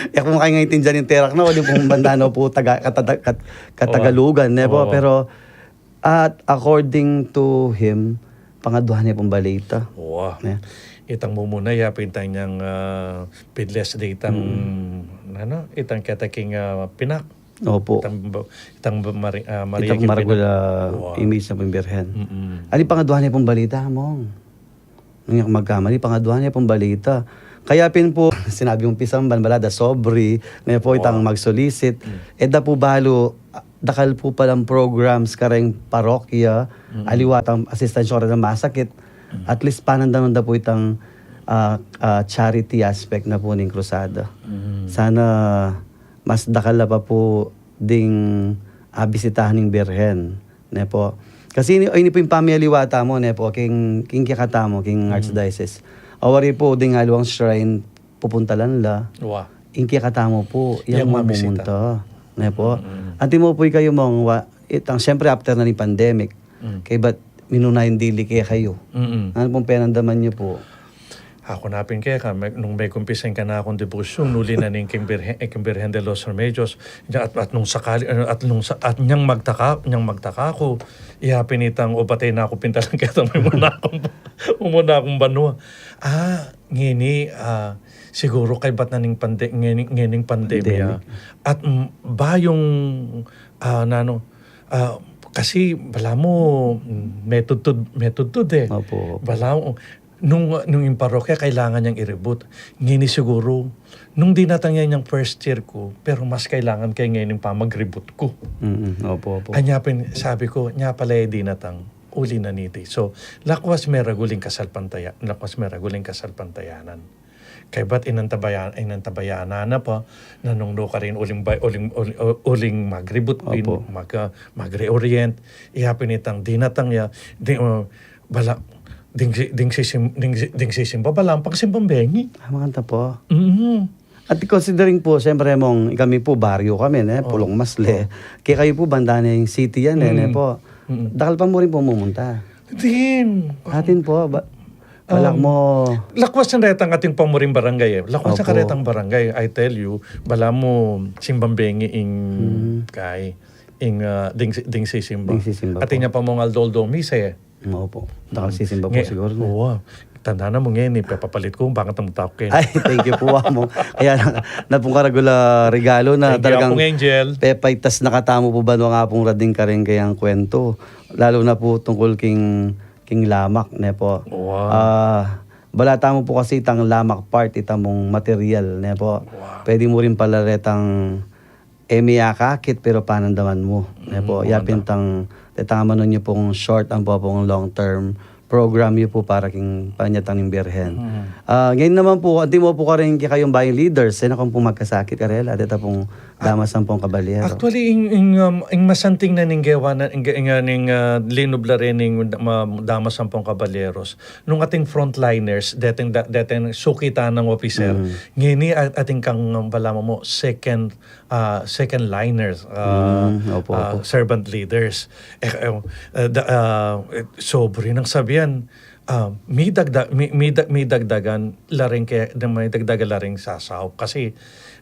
Ya ku kaya ngayon tindian ing terak na, o di pu banda na pu taga-, kata-, kat-, katagalugan ne pu. Pero, at according to him, pangadwa ne pung bale ita. Wa. Ne? Itang mumuna ya, pintang yang, ah, pidles de itang, ano, itang keta king, ah, pinak. Opo. Itang ba-, itang ba-, mari-, ah, Maria king maragul a pinak. Wa. Image na pung Birhen. Mm-mm. Ali, pangadwa ne pung bale ita, among. Nung yak magkamali, pangadwa ne pung bale ita. Kaya pin pu, sinabi mung pisamban, bala da sobre, ne pu itang mag-solicit. E da pu balu, ah, dakal pu palang programs kareng parokya, aliwa tang asistansya kareng masakit. At least panandaman da pu itang, ah, ah, charity aspect na pu ning krusada. Sana mas dakal la pa pu ding, ah, bisitahan ning Birhen, ne pu. Kasi ini, ini pu ing pamialiwa tamu, ne pu, king, king kekatamu, king Archdiocese. Awari pu ding aliwang shrine pupuntalan la. Wa. Ing kekatamu pu, yang mamisita. Mumunta, ne pu. Antimo pu ikayu, mung, wa, itang, siyempre, after na ning pandemic, kaybat minuna ing dili kekayu. Nanu pung penandaman yu pu? Aku na pin keka, me-, nung megumpisa ing kanakung debosyun, uli na ning king Birhen, eh, king Birhen de los Remedios, at, at nung sakali, eh, at nung sa-, at nyang magtaka, nyang magtaka ku, iya pin itang, o, patay na ku pin talaga, ketang mumuna kung, mumuna kung banua. Ah, ngeni, ah, siguru kaybat na ning pande-, ngeni, ngening pandemya. Pandemic. At, mm, bayung, ah, nanu, ah, kasi balamu, mm, metudtud, metudtud, eh. Opo, opo. Balamu, nung, nung ing parokya kailangan yang i-reboot. Ngeni siguru, nung dinatang ya inyang first year ku, pero mas kailangan ke ngening pamag-reboot ku. Mm, opo, opo. Anya pin, sabi ku, nya pala e dinatang, uli na niti. So, lakwas meragul ing kasalpantaya-, lakwas meragul ing kasalpantayanan. Kaybat inantabayan, inantabayanan na pa, na nung nu karin uling bay-, uling, uling, uling magribut pin, Opo. mag-, ah, magreorient, iya pin itang dinatang ya, di, ah, bala, ding si-, ding sisim-, ding si-, ding sisimba, balamu pang simbang bengi. Ah, maganda po. Mhm. At considering po, siyempre, mong, kami po, baryo kami, ne, Oh. Pulong Masle. Oh. Kaya kayo po, banda na yung city yan, eh, ne Mm. po. Mm. Dakal pa mu rin po mumunta. Din. Atin po, ba-, Um, balak mo. Lakwas na retang ating pamuring barangay, eh. Lakwas na Opo. karetang barangay, I tell you, balamu simbang bengi ing Mm. kay, ing, ah, ding, ding sisimba. Ding sisimba Atin po. niya pa mong aldo-aldo misa, eh. Mm, opo. Dakal sisimba po Nge-, siguro na. oo. Tanda na mu ngeni, pepapalit ku, bakit ang tao ken? Ay, thank you po, Amo. Kaya na, na pong karagula regalo na Thank you, talagang Apong Angel. pepaitas na katamu po ba nung apong rading karing kayang kwento. Lalo na po tungkol king, king lamak, ne po. Wow. Ah, bala tamu po kasi itang lamak part, ita mong material, ne po. Wow. Pwede mu rin pala retang e mi akakit, pero panandaman mu, ne po. Mm, Yapin maganda. tang, detang amanu nyo pong short, ampo pong long term program nyo po para king panyatang ning Birhen. Mm. Ah, ngayon naman po, anti mo po karin kay kayong bayang leaders, eh, na kung pong magkasakit karela, deta pong Ah, damas ampong kabalyero. Actually, ing, ing, um, ing masanting na ning gewa na, ing, ing, ing, ah, linubla rin ning ma-, damas ampong kabalyeros. Nung ating frontliners, deteng da-, deteng sukitan ng officer. Mm. Ngeni at-, ating kang, um, balamu mo, second ah, second liners, ah, Mm, opo, ah, opo. servant leaders. Eh, eh, eh, da-, ah, eh, sobre nang sabian, ah, mi dagda-, mi, mi da-, mi dagdagan la ring ke-, da-, mi dagdagan la ring sasaup. Kasi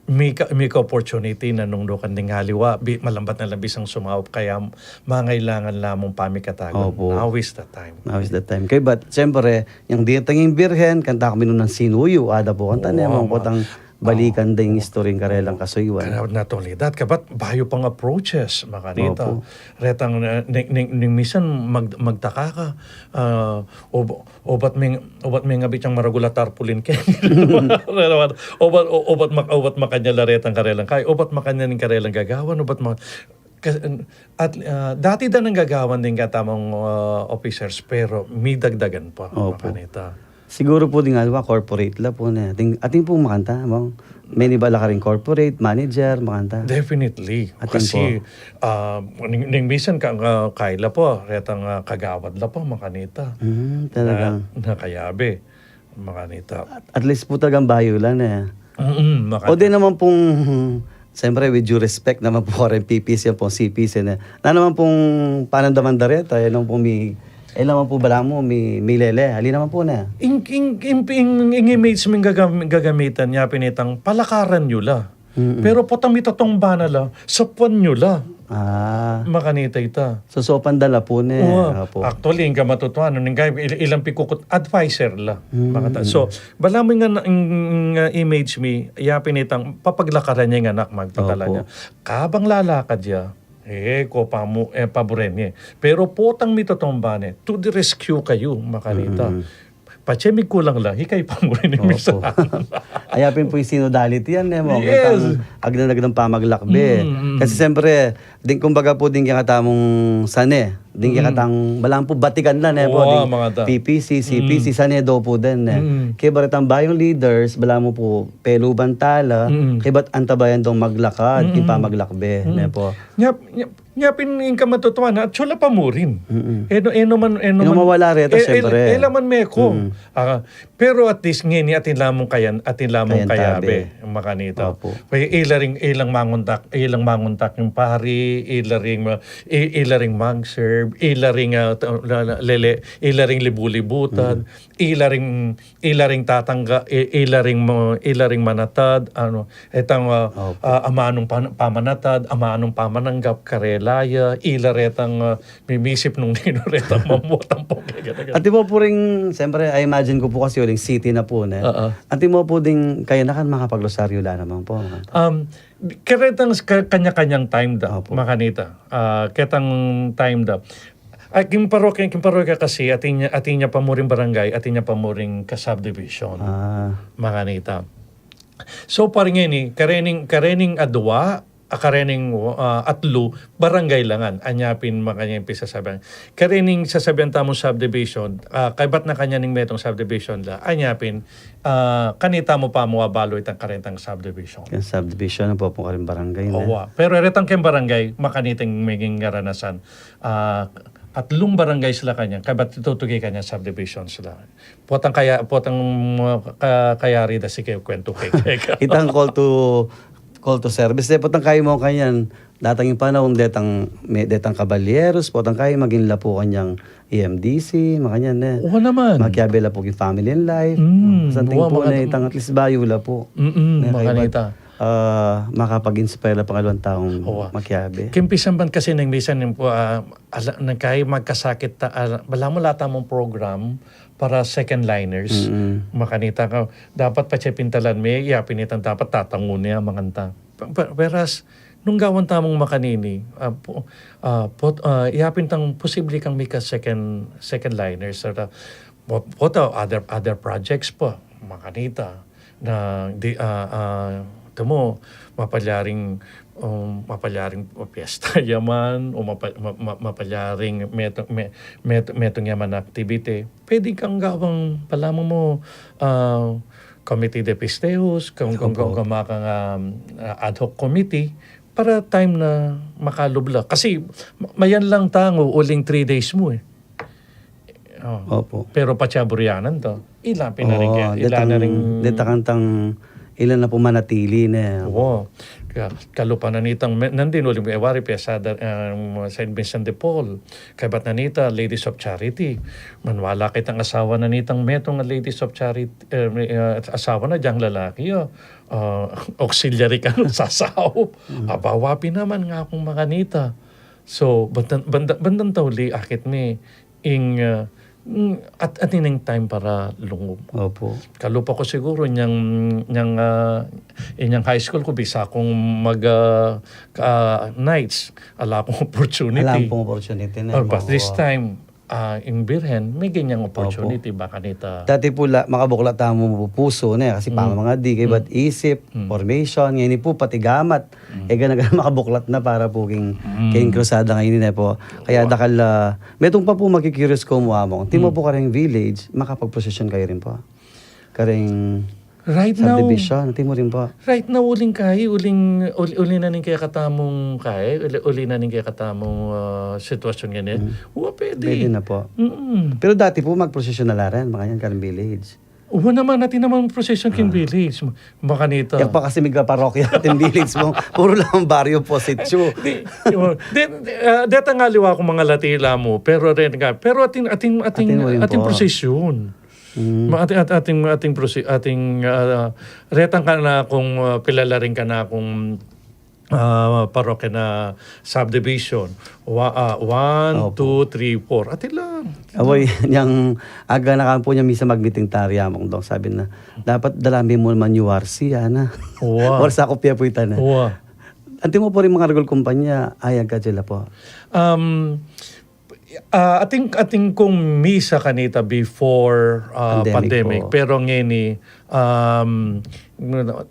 mi ka-, mi ka-opportunity na nung dukan ding haliwa, bi-, malambat na lang bisang sumaup, kaya mangailangan lamang pamikatagun. Opo. Now is the time. Now is the time. Kaya ba't, siyempre, yang dinatang ing Birhen, kanta kami nun ng sinuyo, ada po kanta Oo, niya, mga ma-, putang balikan Oo. ding istorya ning karelang kasuyuan. Kaya natulidat, kabat bayu pang approaches, makanita. Opo. Retang, eh, ning, ning, ning misan mag-, magtaka ka, ah, o, obat ming, obat ming abit yang maragul a tarpaulin ke. Obat, o-, obat mak-, obat makanya la retang karelang kay, obat makanya ning karelang gagawan, obat ma-, Kas-, at, ah, dati da nang gagawan ding katamung, ah, officers, pero midagdagan pa, Opo. makanita. Siguro po ding alwa, corporate la po na. Ating, ating pong makanta, mong, may nibala ka ring corporate, manager, makanta. Definitely. Ating Kasi, po. ah, ning, ning misan ka, ah, kaila po, retang, ah, kagawad la po, makanita. Mm, talagang. Na, na kayabe. Makanita. At, at least po talagang bayu la, eh. Mm, makanita. O di naman pong, siyempre, with due respect naman po, rin P P C, yan pong C P C na. Na naman pong panandaman da reta, eh, nung pong mi-, eh, naman po bala mo, mi-, milele. Ali naman po na. Ing, ing, ing, ing, ing image ming gagam-, gagamitan niya, pinitang palakaran nyo la. Mm-mm. Pero potang mitotomba na la, sapuan nyo la. Ah. Makanita ita. So, sopan da la po ne. Oo. Opo. Actually, ing kamatutuan, ning kay il-, ilang pikukut adviser la. Mm, Makata-, mm. So, bala mo nga na, ing, ing, uh, image mi, ya pinitang papaglakaran niya ing anak, magtatala Opo. niya. Kabang lalakad ya, eh, ko pamu-, eh, paburen niya. Pero potang mitotomba ne, to the rescue kayu, makanita. Mm-mm. Patse migkulang la, hikayu pa mu rin ing Opo. misan. Ay, apin po ing synodality yan, eh, mo. Yes. Kitang agdan-agdan pamaglakbe. Mm, mm. Kasi siyempre, ding kumbaga po, ding kakatamung sane, ding Mm. kakatang, balang po batikan la, ne po, Oo, ding mga ta- P P C, C P C, Mm. sane do po din, eh. Mm. Kaya baritang bayung leaders, bala mo po, peluban tala, Mm. kaya ba't antabayan dong maglakad, Mm. yung pamaglakbe, Mm. ne po. Nyap, nyap, Nya pin ing kamatutuan, at sula pa mu rin. Mm-mm. Eno, eno man, eno Eno man, mawala reta, e-, e-, siyempre. ela man meko. Mm. Ah, pero at least, ngeni, atin lamang kayan, atin lamang Kayan kayabe, tabi. makanita. Opo. Kaya ila ring, ilang manguntak, ilang manguntak yung pari, ila ring, ma-, i-, ila ring mag-serve, ila ring, ah, ta-, la-, la-, lele, ila ring libu-libutan, Mm. ila ring, ila ring tatangga, i-, ila ring ma-, ila ring manatad, ano, etang, ah, Opo. ah, amanung pan-, pamanatad, amanung pamananggap, karela ya, ila retang, ah, mimisip nung ninu retang mamuat ang pagkaganagan. At di mo po ring, siyempre, I imagine ko po kasi uling city na po, ne? Oo. At di mo po ding kayanakan makapagrosaryo la naman po, ne? Um, karetang ka-, kanya-kanyang time da, Opo. makanita. Ah, ketang time da. Ay, king parokya, king parokya kasi, atin nya, atin nya pa mu ring barangay, atin nya pa mu ring ka-subdivision. Ah. Makanita. So, par ngeni, karening, karening adwa, a karening, ah, atlu, barangay la ngan. Anya pin makanyan pisasabian. Karening sasabian tamung subdivision, ah, kaybat na kanyan ning metung subdivision la. Anya pin, ah, kanita mu pa mu abalu itang karentang subdivision. Yung subdivision, ang po po karing barangay na. Owa. Pero retang keng barangay, makanitang maging ngaranasan. Ah, atlung barangay sila kanyan, kaybat tutuki kanyan subdivision sila. Potang kaya, potang, uh, ka-, kayari da si kaya kwentu keka. Itang call to, call to service. Potang kaya mu kanyan, datang ing panaun, detang, me-, detang kabalyeros, potang kaya maging la pu kanyang E M D C, makanyan ne. Oo naman. Makiabe la pu king family and life. Mm, santing oo, pu na itang at least bayu la pu. Mm-mm, makanita. Ah, makapag-inspire la pangaluang taung makiabe. King pisamban kasi neng misan, ah, ala, neng kaya magkasakit ta, ala, balamu la tamung program, para second liners. Mm-mm. Makanita ka, dapat patse pintalan me, ya pin itang dapat tatangun ne a manganta. Pe-, pe-, whereas, nung gawan tamung makanini, ah, pu-, ah, pot-, ah, ya pin itang posible kang mika second, second liners, saka, pot-, pota other, other projects pa, makanita. Na di, ah, ah, tamo, mapalyaring, um, mapalyaring piesta ya man, o mapa-, ma-, ma-, mapalyaring metung, me-, met-, metung ya man activity. Pwede kang gawang, balamu mu, ah, committee de festejos, kung, kung, kung, kung makang, um, ah, ad hoc committee, para time na makalub la. Kasi, ma-, mayan lang tangu, uling three days mu e. Oh. Opo. Pero patse aburianan to. Ila pin na rin kaya, ila na rin. Detang, detang kantang ila na pu manatili ne. Oo. Kaya, kalupa na nitang, me-, nandin uling e wari pia sa, um, Saint Vincent de Paul. Kaybat na nita, Ladies of Charity. Maniwala ka itang asawa na nitang metung a Ladies of Charity, eh, may, eh, asawa na diyang lalaki, oh. Ah, auxiliary ka nung sasaup. Mm. Aba, wa pin naman ngakung makanita. So, bandan, bandan, bandan tauli, akit mi, ing, ah, mm, at, atin ing time para lungub. Opo. Kalupa ku siguru, inyang, inyang, ah, inyang high school ku, bisa kung mag, ah, ka-, nights, ala kung opportunity. Ala pung opportunity na. Oh, but this time, ah, ing Birhen, may ganyang opportunity, opo, ba kanita. Dati pu la, makabuklat tamu pu pusu ne, kasi pamangadi, kaybat isip, formation, ngeni pu, pati gamat, e gana-gana makabuklat na para pu king, king krusada ngeni ne pu. Kaya dakal, ah, metung pa pu maki-curious ku mu, Among. Antimo pu kareng village, makapag-procession kayu rin pu? Kareng subdivision, antimo rin pu? Right now, uling kai, uling, uli, uli na ning kekatamung kai, uli, uli na ning kekatamung, ah, sitwasyun ngeni. Wa, pwede. Pwede na pu. Mm-mm. Pero dati pu, mag-procession na la rin, makanyan, kareng village. Wa naman, atin namang procession king village. Ma-, makanita. Yan pa kasi migkaparokya atin village mu. Puru lang baryo pu, sitio. Di, di, di, ah, detang aliwa kung mangalati la mu, pero rin ka, pero atin, atin, atin, atin procession. Mm. Ma-, atin, at-, atin, atin proce-, atin, ah, retang kanakung, ah, pilalaring kanakung ah, parokya na subdivision. Wa-, ah, one, two, three, four. Atin lang. Aboy, yang aga na kampo nya misa mag-meeting tari, Among Dong, sabi na, "Dapat dala mi mu man U R C, ana." Wa. Or sa kopya pu ita na. Wa. Antimo pu ring mangaragul kumpanya, ayag ka sila pu? Um, Ah, atin, atin kung misa kanita before, ah, pandemic, pero ngeni, um,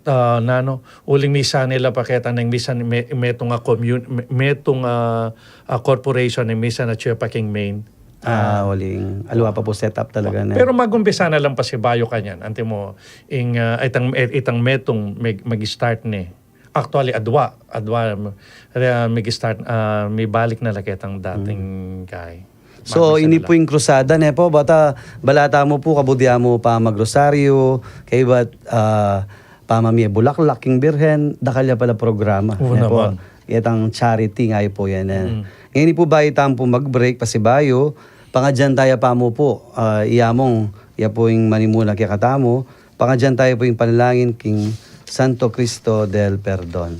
ah, nanu, uling misa nila pa keta neng misa me-, metung a commun-, me-, metung a, a corporation neng misa na atsu pa king main. Ah, uling aliwa pa pu set up talaga na. Pero mag-umpisa na lang pasibayu kanyan. Antimo, ing, ah, itang, itang metung mag-, mag-start ne. Actually, adwa, adwa, re-, migi-start, ah, mibalik na la ketang dating kai. So, ini pu ing krusada, ne pu, bata, bala tamu pu, kabud ya mu pamagrosaryo, kaybat, ah, pamamie bulaklak king Birhen, dakal ya pala programa, ne pu. Ketang charity nga pu yan, eh. Ngeni pu, bayu tamu pu mag-break, pasibayu, pangadyan taya pa mu pu, ah, i Among, ya pu ing manimuna kekatamu, Pangadyan tayu pu ing panalangin king Santo Cristo del Perdon.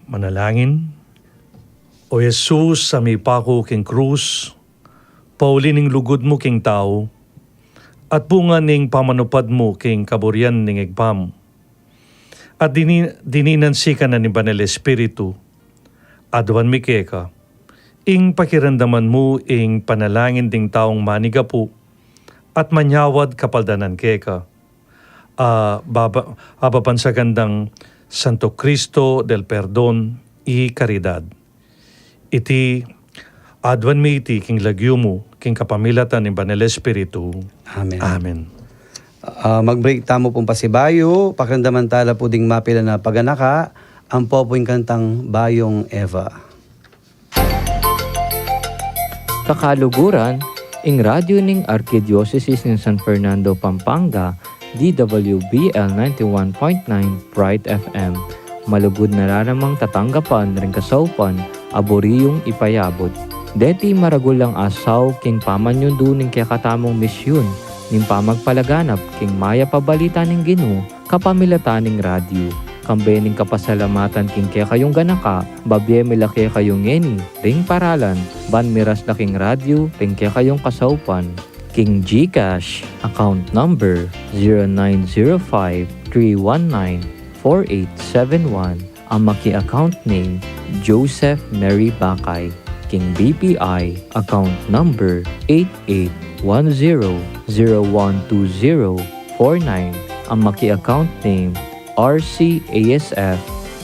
Manalangin. O Jesus, a mipaku king krus, pauli ning lugud mu king tau, at bunga ning pamanupad mu king kaburian ning Ibpa mu. At dini-, dinan sika na ning Banal Espiritu, aduan mi keka, ing pakiramdaman mu ing panalangin ding taung manigapu, at manyawad kapaldanan keka, a baba-, a babansagan dang Santo Cristo del Perdon y Caridad. Iti, aduan mi iti king lagyu mu, king kapamilatan ning Banal Espiritu. Amen. Amen. Ah, mag-break tamu pung pasibayu, pakiramdaman tala pu ding mapilan a paganaka, ampo pu ing kantang Bayung Eva. Kakaluguran, ing radyu ning Arkidiosesis ning San Fernando, Pampanga, D W B L ninety-one point nine Bright F M. Malugud na la namang tatanggapan ring kasaupan a buri yung ipayabut. Deti maragul lang asaw king pamanyundu ning kekatamung misyun ning pamagpalaganap king mayap a balita ning Ginu kapamilatan ning radyu. Kambe ning kapasalamatan king kekayung ganaka, babie mi la kekayu ngeni ring paralan ban miras la king radyu ring kekayung kasaupan. King GCash, account number zero nine zero five three one nine four eight seven one, a maki-account name Joseph Mary Bakay. King BPI, account number eight eight one zero zero one two zero four nine, a maki-account name RCASF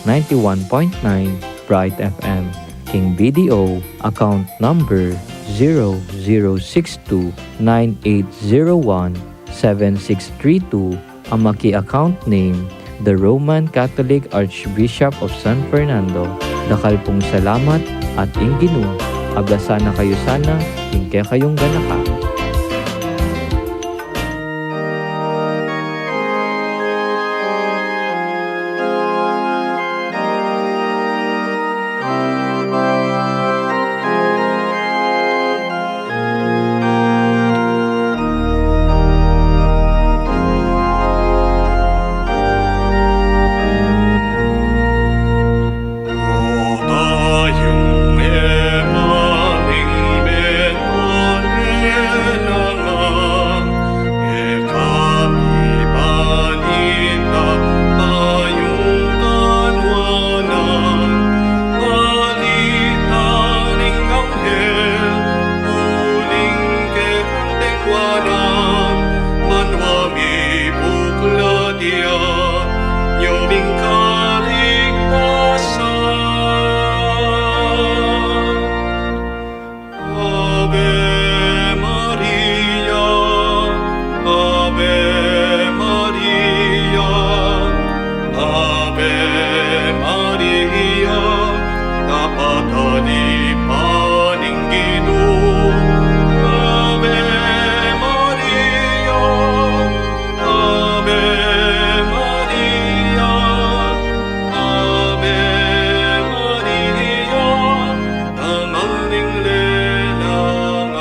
ninety-one point nine Bright FM. King BDO, account number zero zero six two nine eight zero one seven six three two, a maki-account name, The Roman Catholic Archbishop of San Fernando. Dakal pung salamat at ing Ginu agasana kayu sana king kekayung ganaka. Ave Maria, Ave Maria, Ave Maria, kapatad ipan ning Ginu. Ave Maria, Ave Maria, Ave Maria, Ama ning lelangan.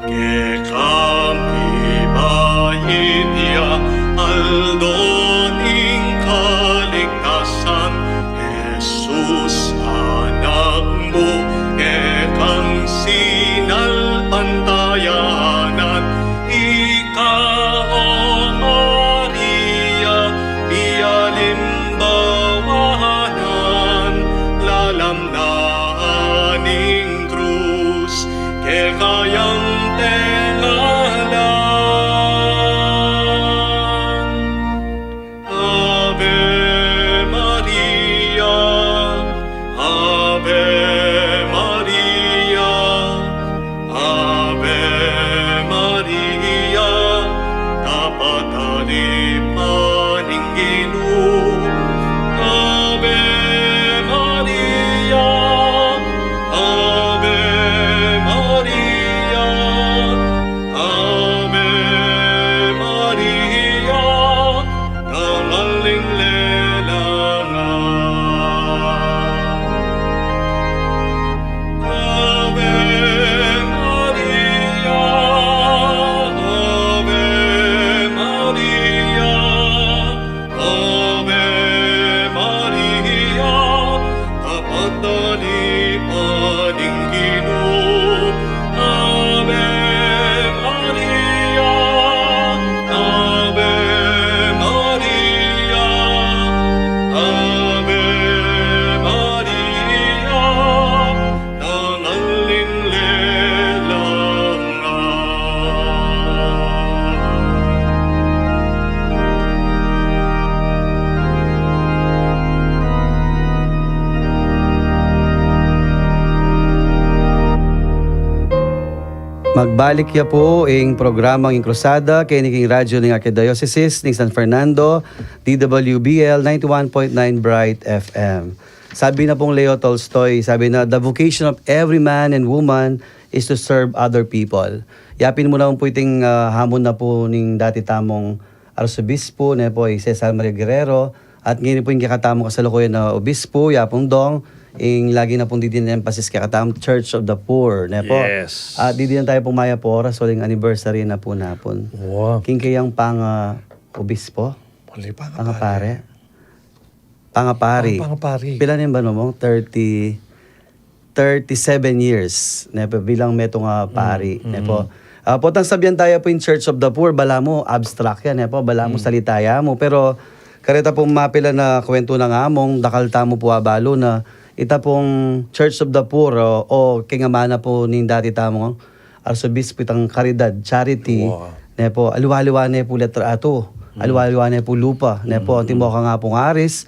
Kekami ba iti ya aldo ning kaligtasan, Jesus, anak mu, kekang sinalpantayanan, ika, O Maria, pialimbawanan, lalam na ning krus, kekayang tengalan. Ave Maria, Ave Maria, Ave Maria, Magbalik ya pu ing programang Ing Krusada, keni king radyo ning Arkidiosesis ning San Fernando, D W B L ninety-one point nine Bright F M. Sabi na pung Leo Tolstoy, sabi na, "The vocation of every man and woman is to serve other people." Yapin mu naman pu iting, ah, hamon na pu ning dati tamung Arsobispo, ne po, i Cesar Maria Guerrero, at ngeni pu ing kekatamung kasalukuyan a obispo, ya pung dong, ing lagi na pung didin emphasis kekatamung Church of the Poor, ne po. Yes. At didin na tayu pung mayap a oras, uling anniversary na pu napun. Wow. King kayang panga, ah, obispo? Pangapare. Pangapare. Pangapari. Pang-, pangapari. Pila ne ing banua mu? Thirty, thirty-seven years, ne po, bilang metung a pari, ne po. Ah, potang sabian taya pu ing Church of the Poor, balamu abstract ya, ne po, balamu salita ya mu, pero kareta pung mapilan a kwentu nang among, dakal tamu pu abalu na ita pung Church of the Poor, o, o king amana pu ning dati tamung Arsobispo, itang karidad, charity, ne po, aliwa-aliwa ne pu litrato, aliwa-aliwa ne pu lupa, ne po, antimo ka nga pung Aris,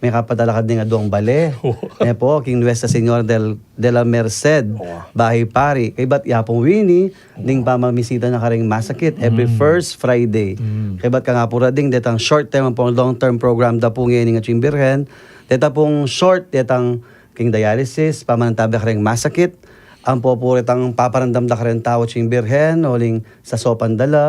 mekapatalakad ne ing aduang bale, ne po, king Nuestra Señora del, de la Merced, Bahay Pari. Kaybat ya pung wini, ning pamamisita na karing masakit, every first Friday. Kaybat ka nga pu rading, detang short term ampong long term program da pu ngeni ning Atsing Birhen, deta pung short, detang king dialysis, pamanantabe karing masakit, ampo pu retang paparandam da karing tau Atsing Birhen, uling sasaupan da la,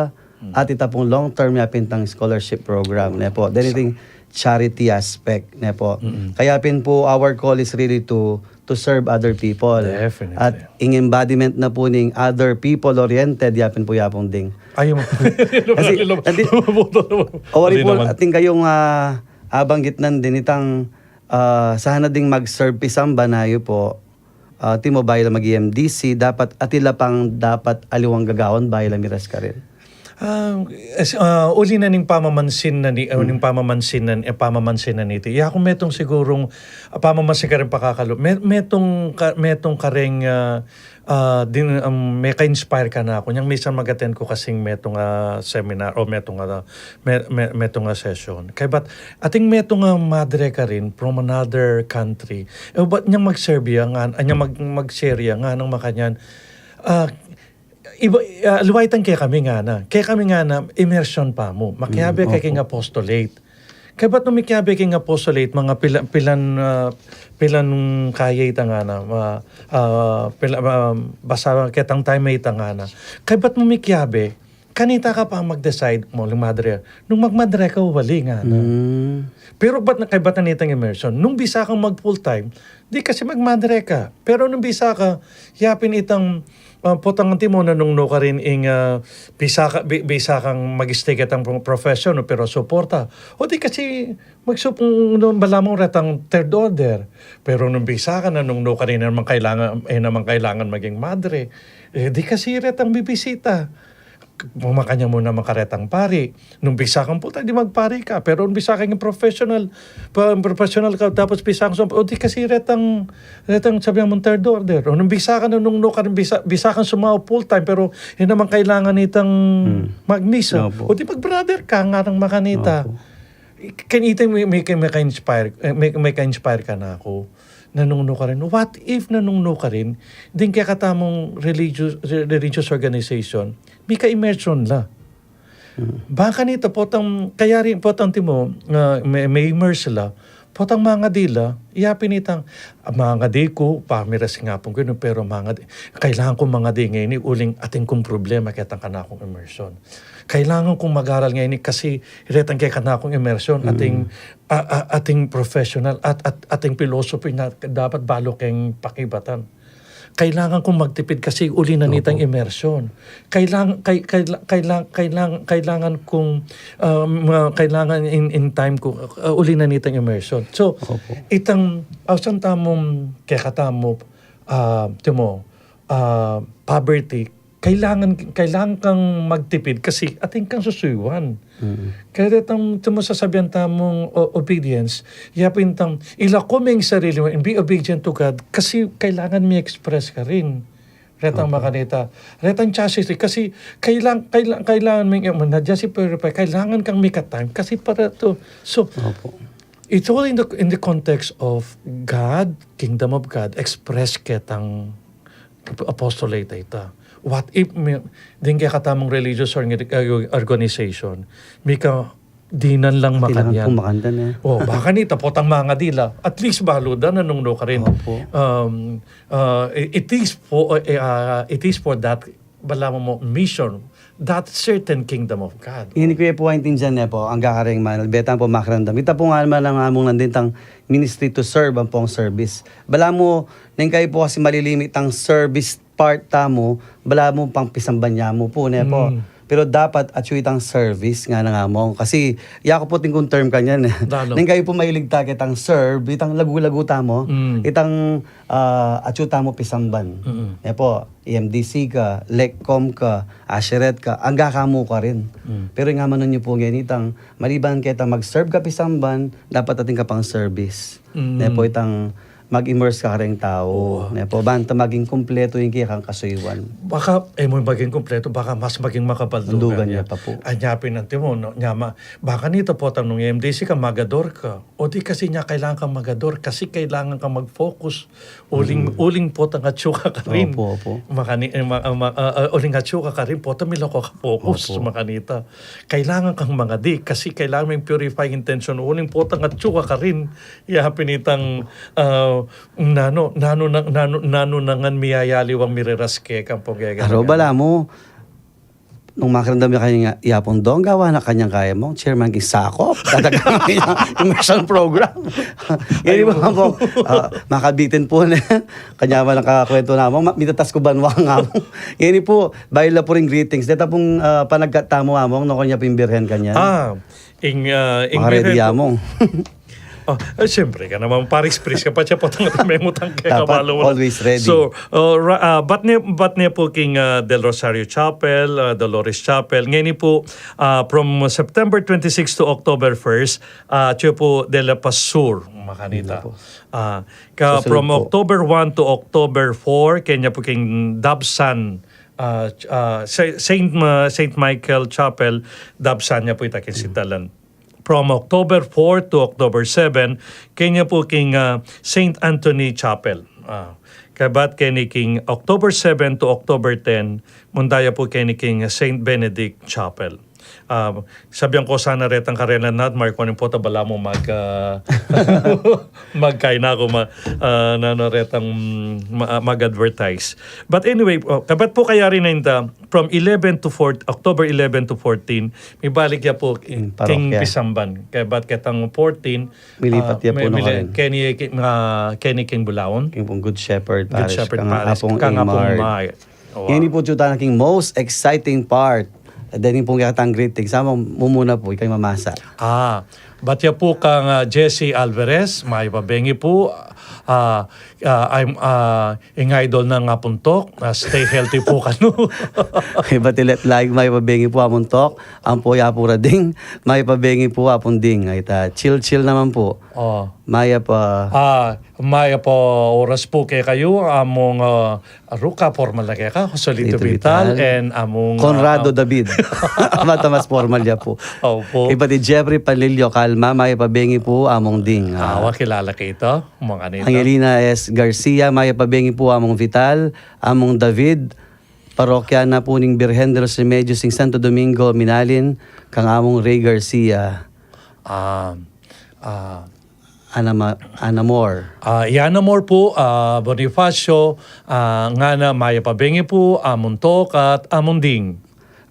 at ita pung long term ya pin itang scholarship program, ne po. Then iting charity aspect, ne po. Kaya pin pu, our call is really to to serve other people. Definitely. At ing embodiment na pu ning other people oriented, ya pin pu ya pung ding. Ay, yung Kasi, andi, o, ari pu, atin kayung, ah, abanggit nandin itang, ah, sana ding mag-serve pisang banayu po, ah, antimo bayu la mag-M D C, dapat, atin la pang dapat aliwang gagawan bayu la miras karin. Ah, es-, ah, uli na ning pamamansin na ni, ah, ning pamamansin na, eh, pamamansin na niti. Ya, kung metung sigurung, ah, pamamansin karing pakakalu-, me-, metung ka-, metung karing, ah, ah, din, um, meka-inspire kanaku. Nyang misan mag-attend ku kasing metung, ah, seminar o metung, ah, me-, me-, metung, ah, session. Kaybat, ating metung, ah, madre karin from another country. Eh, bat nyang mag-serve ya nga, ah, nyang mag-, mag-share ya nga nang makanyan. Ah, iba, ah, aliwa itang kekami ngana. Kekami ngana, immersion pa mu. Makiabe ka king apostolate. Kaybat nung mikiabe king apostolate, mga pila-, pilan, ah, pilan kaya ita ngana, ma-, ah, pila, ah, basta ketang time ita ngana. Kaybat nung mikiabe, kanita ka pa mag-decide mu, uling madre. Nung magmadre ka, uling ngana. Pero bat na, kaybat na nitang immersion. Nung bisa kang mag full time, di kasi magmadre ka. Pero nung bisa ka, ya pin itang, ah, potang antimo nanung nu karin ing, ah, bisa ka, bi-, bisa kang mag-stay ketang pro-, profession, no, pero suporta. O di kasi magsupung, no, balamu retang third order. Pero nung bisa ka, nanung nu karin, e naman kailangan, e naman kailangan maging madre. Eh, di kasi retang bibisita. Makanyan mu naman karetang pari. Nung bisa kang full time, di magpari ka. Pero nung bisa kang professional, pa-, professional ka, tapos bisa kang sum-, o di kasi retang, retang sabi mung third order. O nung bisa ka na nung nu ka rin, bisa, bisa kang sumaup full time, pero e naman kailangan itang magmisa. Opo. O di mag-brother ka, nganang makanita. Opo. Kanita may, may, may ka-inspire, eh, may, may ka-inspire kanaku. Nanung nu karin. What if nanung nu karin, ding kekatamung religious, re-, religious organization, mika-immersion la. Bang kanita potang, kaya rin potang antimo, ah, me-, me-immerse la, potang mangadi la, ya pin itang, ah, mangadi ku, pamiras nga pung ganun, pero mangadi, kailangan kung mangadi ngeni, uling atin kung problema ketang kanakung immersion. Kailangan kung mag-aral ngeni kasi retang kekanakung immersion, ating, a-, a-, ating professional at, at ating philosophy na dapat balu keng pakibatan. Kailangan kung magtipid kasi uli na nitang immersion. Kailang-, kay-, kaila-, kailang-, kailang-, kailangan kung, um, uh, kailangan in, in time ku, uh, uli na nitang immersion. So, itang, ausan tamung kekatamu, ah, timo, ah, poverty, kailangan, kailangan kang magtipid kasi atin kang susuyuan. Kaya detang timo sasabian tamung o-, obedience, ya pin itang ila ku me ing sarili mu, be obedient to God, kasi kailangan mi-express karin. Retang makanita. Retang chastity, kasi kailang-, kailang-, kailangan mi, eh, na just i-purify, kailangan kang mika-time kasi para to. So, it's all in the, in the context of God, kingdom of God, express ketang apostolate ita. What if mi-, ding kekatamung religious org-, organization, mika dinan lang makanyan. Kailangan pong makanyan, eh. O, baka nita potang mangadi la. At least balu da na nung nu karin. Opo. Um, uh, it is for, uh, it is for that, balamu mo, mission, that certain kingdom of God. Ini ku ya pu aintindian ne pu, angga karing manalbe tamu pu makiramdam. Ita pu nga naman ing among nandin tang ministry to serve, ampong service. Balamu, neng kayu pu kasi malilimit ang service part tamu, balamu pang pisamban ya mu pu, ne pu. Mm. Pero dapat atyu itang service ngana ngamong. Kasi, yaku pu atin kung term kanyan, eh. Neng kayu pu mahilig ta ketang serve, itang lagu-lagu tamu, mm, itang, ah, atyu tamu pisamban. Mm. Ne pu, E M D C ka, LECCOM ka, Asheret ka, angga kamu karin. Mm. Pero ing amanan yu pu ngeni itang, maliban ketang mag-serve ka pisamban, dapat atin ka pang service. Mm. Ne pu itang mag-immerse ka karing tau. Oo. Ne pu, ban ta maging kumpletu ing kekang kasuyuan. Baka, e mu maging kumpletu, baka mas maging makabal. Andugan ya pa pu. Anya pin anti mu, no? Nya ma-, baka nita potang nung M D C ka, magador ka. O di kasi nya kailangan kang magador, kasi kailangan kang mag-focus. Uling, mm, uling potang atyu ka karin. Opo, opo. Makani-, eh, ma-, ma-, ah, ah, uling atyu ka karin, potang milako ka focus. Opo. Makanita. Kailangan kang mangadi, kasi kailangan meng purify intention. Uling potang atyu ka karin, ya pin itang, ah, nanu, nanu na, nanu, nanu na ngan miyayaliwang miriras keka ampong keka. Aro, balamu, nung makiramdam ya kanya, ya pung dong, gawa na kanyang kaya mong chairman king sakop. Talagang immersion program. Ngeni pu, ah, makabitin pu ne. Kanya man ang kakwentu namong, ma-, mitatas ku banwa ngamong. Ngeni pu, bayu la pu ring greetings. Deta pung, ah, panagkat tamu among, no, kanya pin birhen kanyan. Ah, ing, ah, ing birhen pu. Makaready among. Oh, eh, siyempre ka naman, Paris Priest ka pa siya, potang at may ngutang kaya. Dapat kabalu mo na. Always ready. So, uh, ra-, uh, bat niya, bat niya po king, uh, Del Rosario Chapel, uh, Dolores Chapel. Ngayon po, uh, from September twenty-six to October first, uh, siya po de la Paz Sur, makanita. Yun po. Uh, ka, sa sunod from po. October one to October four, kanya po king Dabsan, uh, ch-, uh, Sa-, Saint Ma-, Saint Michael Chapel, Dabsan niya po ita king sintalan. From October four to October seven, kanya po king, ah, Saint Anthony Chapel. Ah, kabat keni king October seven to October ten, mundaya po keni king Saint Benedict Chapel. Ah, sabian ko sana retang karela nat, Mark, kunin po ta balamu mag, ah, magkaina ko ma-, ah, nanu retang, mm, ma-, mag-advertise. But anyway, oh, kabat po kaya rin na inta, from eleven to four, October eleven to fourteen, mibalik ya po king, hmm, parokya. King Pisamban. Kabat ketang fourteen, milipat, ah, ya po mi-, nung mili-, karin. Keni, ki-, ah, keni king Bulaon. King pung Good Shepherd Parish. Good Shepherd Parish. Kang Apung Imard. Kang Apung Imard. Wow. Ngeni po, tuta na king most exciting part. Deni pung kekatang greeting. Sama mumuna po, ikaw ing mamasa. Ah, bat ya po kang, ah, Jesse Alvarez, mayap a bengi po, ah, ah, I'm, ah, ing idol nang Apung Tok, ah, stay healthy po kanu. Ibat ilet laig, mayap a bengi po, Among Tok, ampo ya po rading, mayap a bengi po, Apung Ding, ay ta, chill-chill naman po. Oh. Mayap a. Ah, mayap a oras po kekayu, among, ah, Ruka, formal na keka, Joselito Vital, and among, ah, Conrado David. Mata mas formal ya po. Opo. Ibat i Jeffrey Panlilio Calma, mayap a bengi po, Among Ding. Ah, awa, kilala ke ita, mga kanita. Angelina S Garcia, mayap a bengi po, Among Vital, Among David, parokya na po ning Birhen de los Remedios ing Santo Domingo, Minalin, kang Among Ray Garcia. Ah, ah, Ana Ma-, Ana Moore. Ah, i Ana Moore po, ah, Bonifacio, ah, ngana, mayap a bengi po, Among Tok at Among Ding.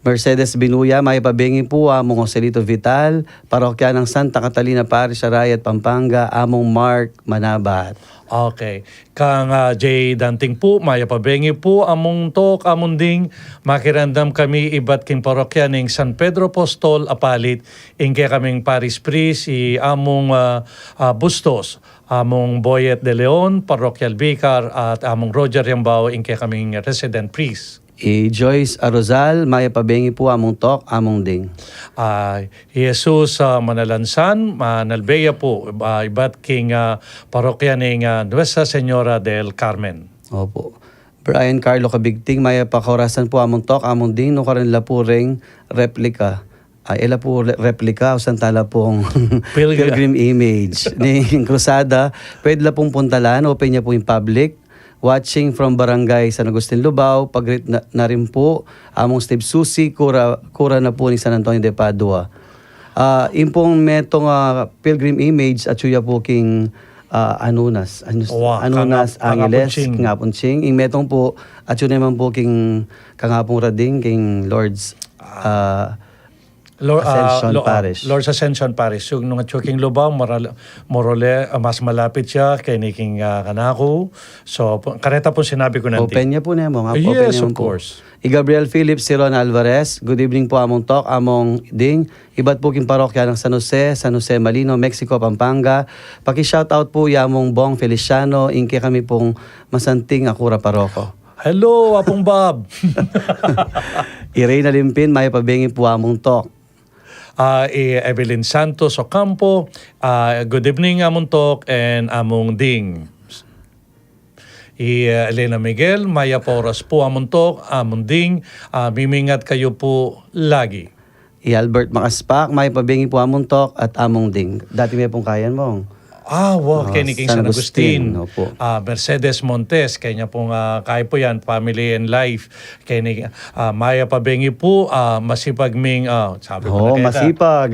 Mercedes Binuya, mayap a bengi po, Among Joselito Vital, parokya ng Santa Catalina Parish, Arayat, Pampanga, Among Mark Manabat. Okay. Kang, ah, J Danting po, mayap a bengi po, Among Tok, Among Ding, makiramdam kami ibat king parokya ning San Pedro Apostol, Apalit, ing kekaming parish priest, i Among, ah, ah, Bustos, Among Boyet de Leon, parochial vicar, at Among Roger Yambao, ing kekaming resident priest. I Joyce Arozal, mayap a bengi po, Among Tok, Among Ding. Ah, Jesus, ah, Manalansan, manalbe ya po, ah, ibat king, ah, parokya ning, ah, Nuestra Señora del Carmen. Opo. Brian Carlo Cabigting, mayap a kaorasan po, Among Tok, Among Ding, nukarin la po ring replica. Ay, e la po re-, replica, ausan ta la pong pilgrim, pilgrim image ning Cruzada. Pwede la pong puntalan, open ya po ing public. watching from Barangay San Agustin, Lubao. Pag-greet na, na rin po, Among Steve Susi, kura, kura na po ni San Antonio de Padua. Ah, ing pong metong, ah, pilgrim image, atyu ya po king, ah, Anunas, Anus-, Wa, Anunas, Kangap-, Angeles, Kangapunching. Kangapunching. Ing metong po, atyu naman po king Kangapung Rading, king Lord's, ah, Lord, ah, Ascension Lo-, ah, Parish. Lord's Ascension Parish. So, nung atyu king Lubao, marale-, morole, ah, mas malapit ya keni king, ah, kanaku. So, pu-, kareta pung sinabi ku nanti. Open ya po, ne, Among. Open ya po. Yes, of course. I Gabriel Philip Siron Alvarez, "Good evening po, Among Tok, Among Ding. Ibat po king parokya ng San Jose, San Jose Malino, Mexico, Pampanga. Paki-shoutout po ya Among Bong Feliciano, ing kekami pong masanting a kura paroko." Hello, Apung Bob. I Reyna Limpin, "Mayap a bengi po, Among Tok." Ah, i Evelyn Santos Ocampo, ah, "Good evening, Among Tok and Among Ding." I, ah, Elena Miguel, "Mayap a oras po, Among Tok, Among Ding, ah, mimingat kayu po lagi." I Albert Makaspak, "Mayap a bengi po, Among Tok at Among Ding." Dati me pong kayan, Among. Ah, wa, ah, keni king San Agustin. San Agustin, opo. Ah, Mercedes Montes, kaya pong, ah, kaya po yan, family and life. Keni, ah, "Mayap a bengi po, ah, masipag ming," ah, sabi ko na kaya. Masipag.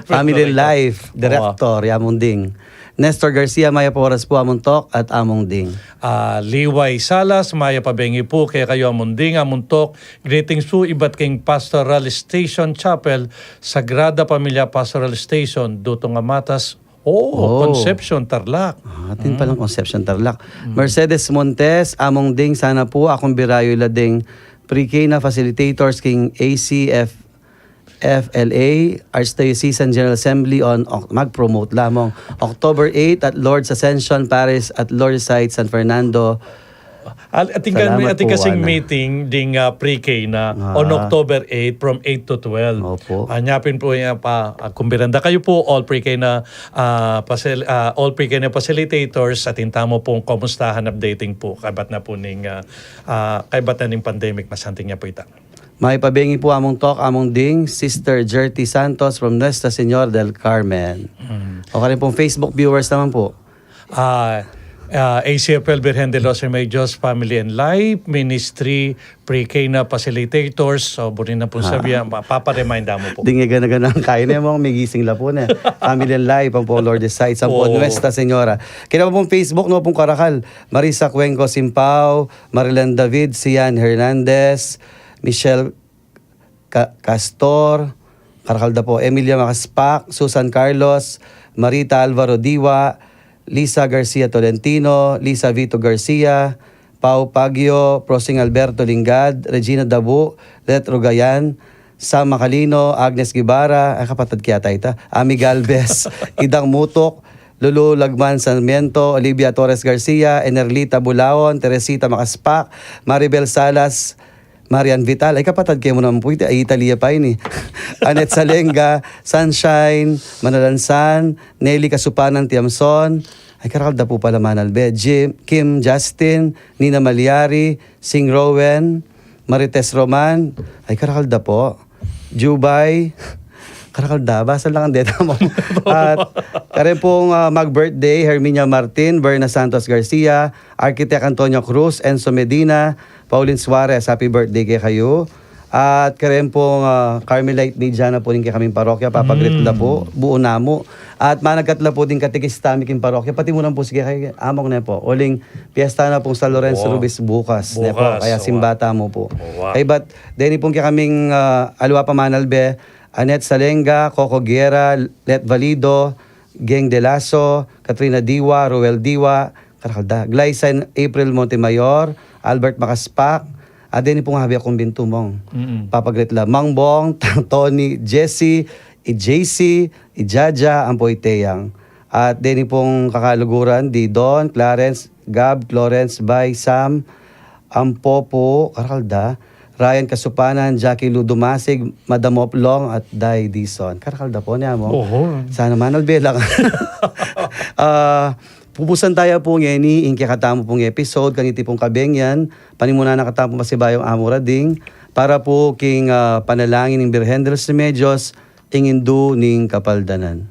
Family and life, director, ya Among Ding. Nestor Garcia, "Mayap a oras po, Among Tok at Among Ding." Ah, Liway Salas, "Mayap a bengi po kekayu, Among Ding, Among Tok. Greetings po ibat king Pastoral Station Chapel, Sagrada Familia Pastoral Station, Dutong Amatas." Oh, Concepcion, Tarlac. Ah, atin palang Concepcion, Tarlac. Mercedes Montes, "Among Ding, sana po akong birayu la ding pre-K na facilitators king A C F F L A, Archdiocesan General Assembly on Oc-," mag-promote lamang, "October eight at Lord's Ascension Parish at Lord's Site, San Fernando." Al-, ating kan-, ating kasing meeting ding, ah, pre-K na on October eight from eight to twelve. Opo. Ah, nyapin po yan pa, ah, kumbidanda kayu po, all pre-K na, ah, facil-, ah, all pre-K na facilitators, atin tamu pong kumustahan, updating po, kaybat na po ning, ah, ah, kaybat na ning pandemic, masanting ya po ita. "Mayap a bengi po, Among Tok, Among Ding, Sister Gertie Santos from Nuestra Señora del Carmen." Mm. O, karin pong Facebook viewers naman po. Ah, ah, A C F L Birhen de los Remedios Family and Life Ministry, pre-K na facilitators. So, buri na pong sabihan, pa-, paparemind mu po. Ding e gana-gana ing kain, e, Among, migising la po, ne. Family and Life, ampo Lord's Site, ampo Nuestra Señora. Kaya pong Facebook, no, pong karakal, Marisa Cuenco Simpao, Marilan David, Sian Hernandez, Michelle Ca-, Castor, karakal da po, Emilia Macaspac, Susan Carlos, Marita Alvaro Diwa, Lisa Garcia Tolentino, Lisa Vito Garcia, Pau Pagio, Prosing Alberto Lingad, Regina Dabu, Let Rugayan, Sam Macalino, Agnes Guevara, ay, kapatad kaya ita, Ami Galvez, Idang Mutok, Lulu Lagman Sarmiento, Olivia Torres Garcia, Enerlita Bulaon, Teresita Macaspac, Maribel Salas, Marian Vital, ay, kapatad ke mu naman po ita, ay, Italia pa ini. Anet Salenga, Sunshine Manalansan, Nelly Kasupanan Tiamson, ay, karakal da po pala manalbe, Jim, Kim Justin, Nina Maliari, Sing Rowen, Marites Roman, ay, karakal da po. Jubay, karakal da, basa lang ang deta mu. At karin pong, ah, mag-birthday, Herminia Martin, Berna Santos Garcia, Architect Antonio Cruz, Enzo Medina, Pauline Suarez, happy birthday kekayu. At karin pong, ah, Carmelite Media na po ning kekaming parokya, papagrit da po, buo namu. At managkat la po ding katekista mi king parokya, pati mu naman po sige kay Among, ne po. Uling piyesta na pong San Lorenzo Ruiz bukas, ne po. Kaya simba tamu po. Kaybat deni pong kekaming, ah, aliwa pa manalbe, Anet Salenga, Coco Guerra, Let Valido, Geng Delaso, Katrina Diwa, Roel Diwa, karakal da, Glycine April Montemayor, Albert Macaspac, at deni pong Javier Convento, Among. Papagrit la, Mang Bong, Tang Tony, Jesse, i J C, i Jaja, ampo i Teyang. At deni pong kakaluguran, di Don, Clarence, Gab, Florence, Bay, Sam, ampo po, karakal da, Ryan Kasupanan, Jackie Lou Dumasig, Madam Oplong, at Day Dison. Karakal da po, ne, Among. Sana manalbe lang. Ah, pupusan taya po ngeni ing kekatamu pong episode, kang iti pong kabengyan, panimunan na katamu pong pasibayung Among Rading, para po king, ah, panalangin ning Birhen de los Remedios, ing Indu ning Kapaldanan.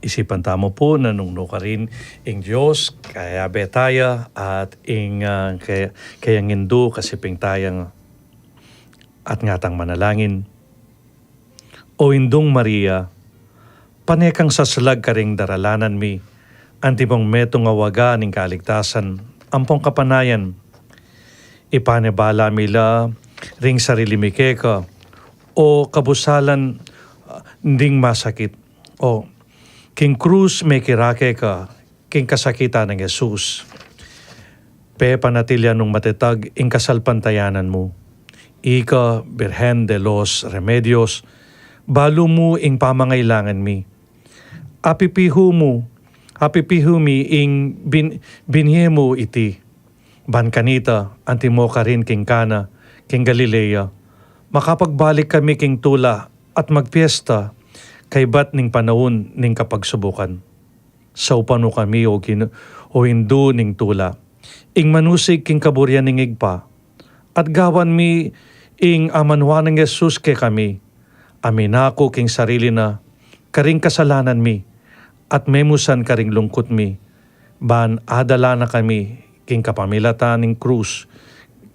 Isipan tamu pu na nung nukarin ing Dios, kayabe taya, at ing, ah, kay-, kayang Indu, kasiping taya at ngatang manalangin. O Indung Maria, pane kang saslag karing daralanan mi, antimong metung a waga ning kaligtasan ampong kapanayan. Ipanibala mi la ring sarili mi keka, o kabusalan, ah, ding masakit. O, king krus mekirake ka, king kasakitan nang Jesus. Pepanatilian mung matatag ing kasalpantayanan mu. Ika, Birhen de los Remedios, balu mu ing pamangailangan mi. Apipihu mu, apipihu mi ing bin-, binye mu iti. Ban kanita, antimo karin king Cana, king Galilea, makapagbalik kami king tula at magpiesta kaybat ning panaun ning kapagsubukan. Saupan mu kami, o Ginu-, o Indu ning tula, ing manusig king kaburian ning Ibpa, at gawan mi ing amanuan nang Jesus kekami, a minaku king sarili na karing kasalanan mi, at memusan karing lungkut mi, ban adala na kami king kapamilatan ning krus,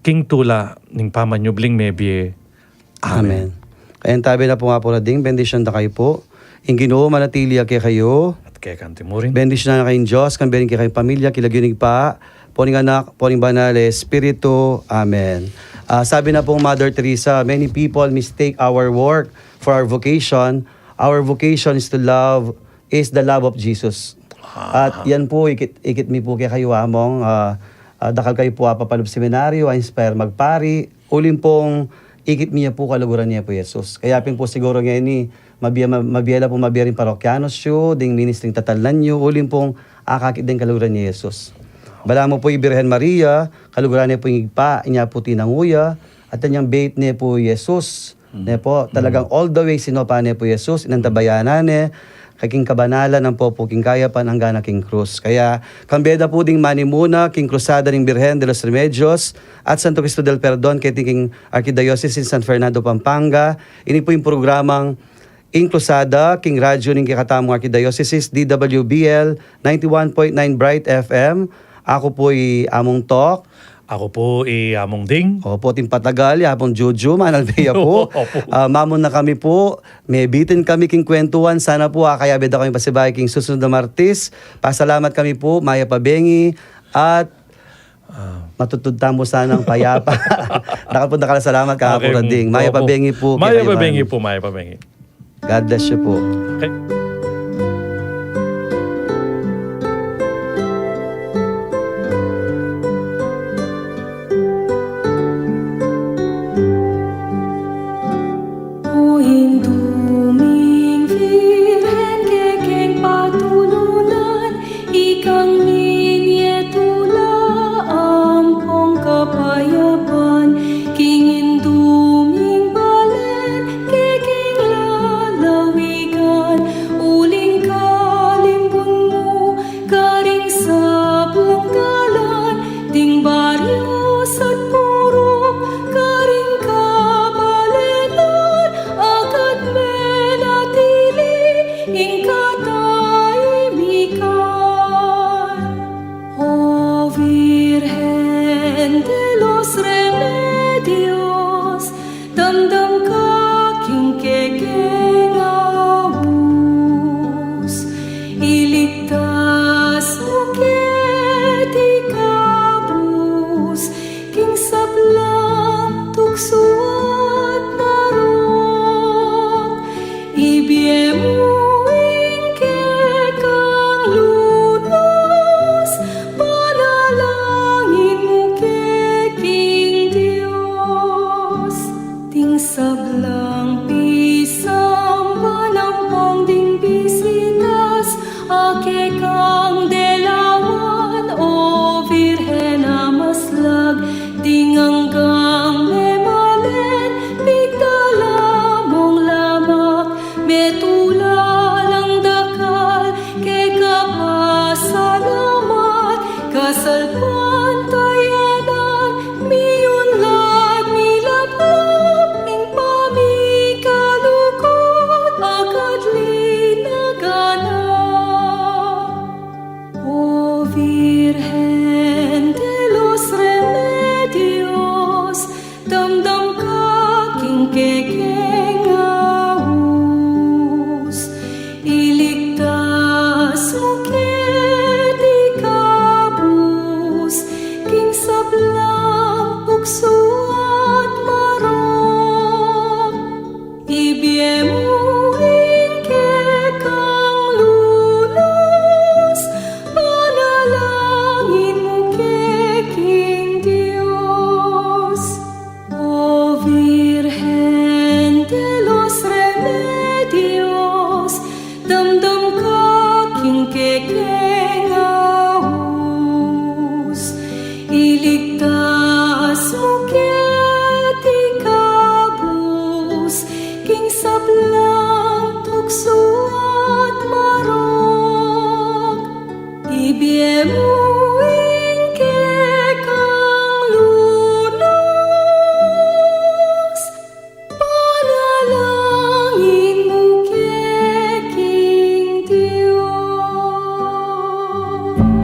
king tula ning pamanyubling mebie. Amen. Amen. Kaya tabi na pu nga pu rading, bendisyon da kayu pu. Ing Ginu manatili ya kekayu. At keka naman murin. Bendisyonan na kayung Dios, kambe ring kekayung pamilya, king lagyu ning Ibpa, ampo ning Anak, ampo ning Banal a Espiritu. Amen. Ah, sabi na pung Mother Teresa, "Many people mistake our work for our vocation. Our vocation is to love, is the love of Jesus." At yan pu, ikit, ikit mi pu kekayu, Among, ah, ah, dakal kayu pu apapalub seminaryo, a-inspire magpari, uling pung ikit mi ya pu kaluguran ne pu Jesus. Kaya pin pu siguru ngeni, mabie, ma-, mabie la pu, mabie ring parokyanos yu, ding ministring tatalnan yu, uling pung akakit deng kaluguran ne Jesus. Balamu pu i Birhen Maria, kaluguran ne pu ing Ibpa, inya pu tinangu ya, at inyang beit ne pu Jesus. Ne pu, talagang all the way sinupa ne pu Jesus, inantabayanan ne, kaking kabanalan ampo pu king kayapan angga na king krus. Kaya, kambe da pu ding manimuna king Cruzada ning Birhen de los Remedios at Santo Cristo del Perdon, keti king Arkidiocese ning San Fernando, Pampanga. Ini pu ing programang Ing Cruzada, king radyu ning kekatamung Arkidiocese, D W B L ninety-one point nine Bright F M. Aku pu i Among Tok. Aku pu i Among Ding. Opu, ating patagal, ya pung Juju, manalbe ya pu. Opu. Ah, mamuna kami pu, mebitin kami king kwentuhan, sana pu, ah, kayabe da kami pasibayu king susunod a Martis. Pasalamat kami pu, mayap a bengi, at matudtud tamu sanang payapa. Dakal pu, dakal a salamat, kaka-Kurading. Mayap a bengi pu kekayu man. Mayap a bengi pu, mayap a bengi. God bless you pu. Okay. O Indu ming Virgen, kekeng patulunan, ikang minye tula ampong kapayapan, king Indu ming balen, kekeng lalawigan, uling kalimbun mu, karing sablang dalan, ding baryo at purok, karing kabalenan, akat menatili ing katahimikan. O Virgen de los Remedios, damdam ka king kekeng aus, iligtas mu keti kabus, king sablang tuksu at marok, ibie mu ing kekang lunus, panalangin mu ke king Dios. Ding sablang pisamban ampong ding bisitas, a kekang delawan, O Virgen a maslag, ding anggang memalen, pigdala mung lamak, metula lang dakal, keka pasalamat, kasalpantayanan, miunlad milaplap, ing pamikalugud, akat linaganan. Ibie mu ing kekang lulus, panalangin mu ke king Dios. O Virgen de los Remedios, damdam ka king kekeng aus, iligtas mu keti kabus king sablang tuksu at marok.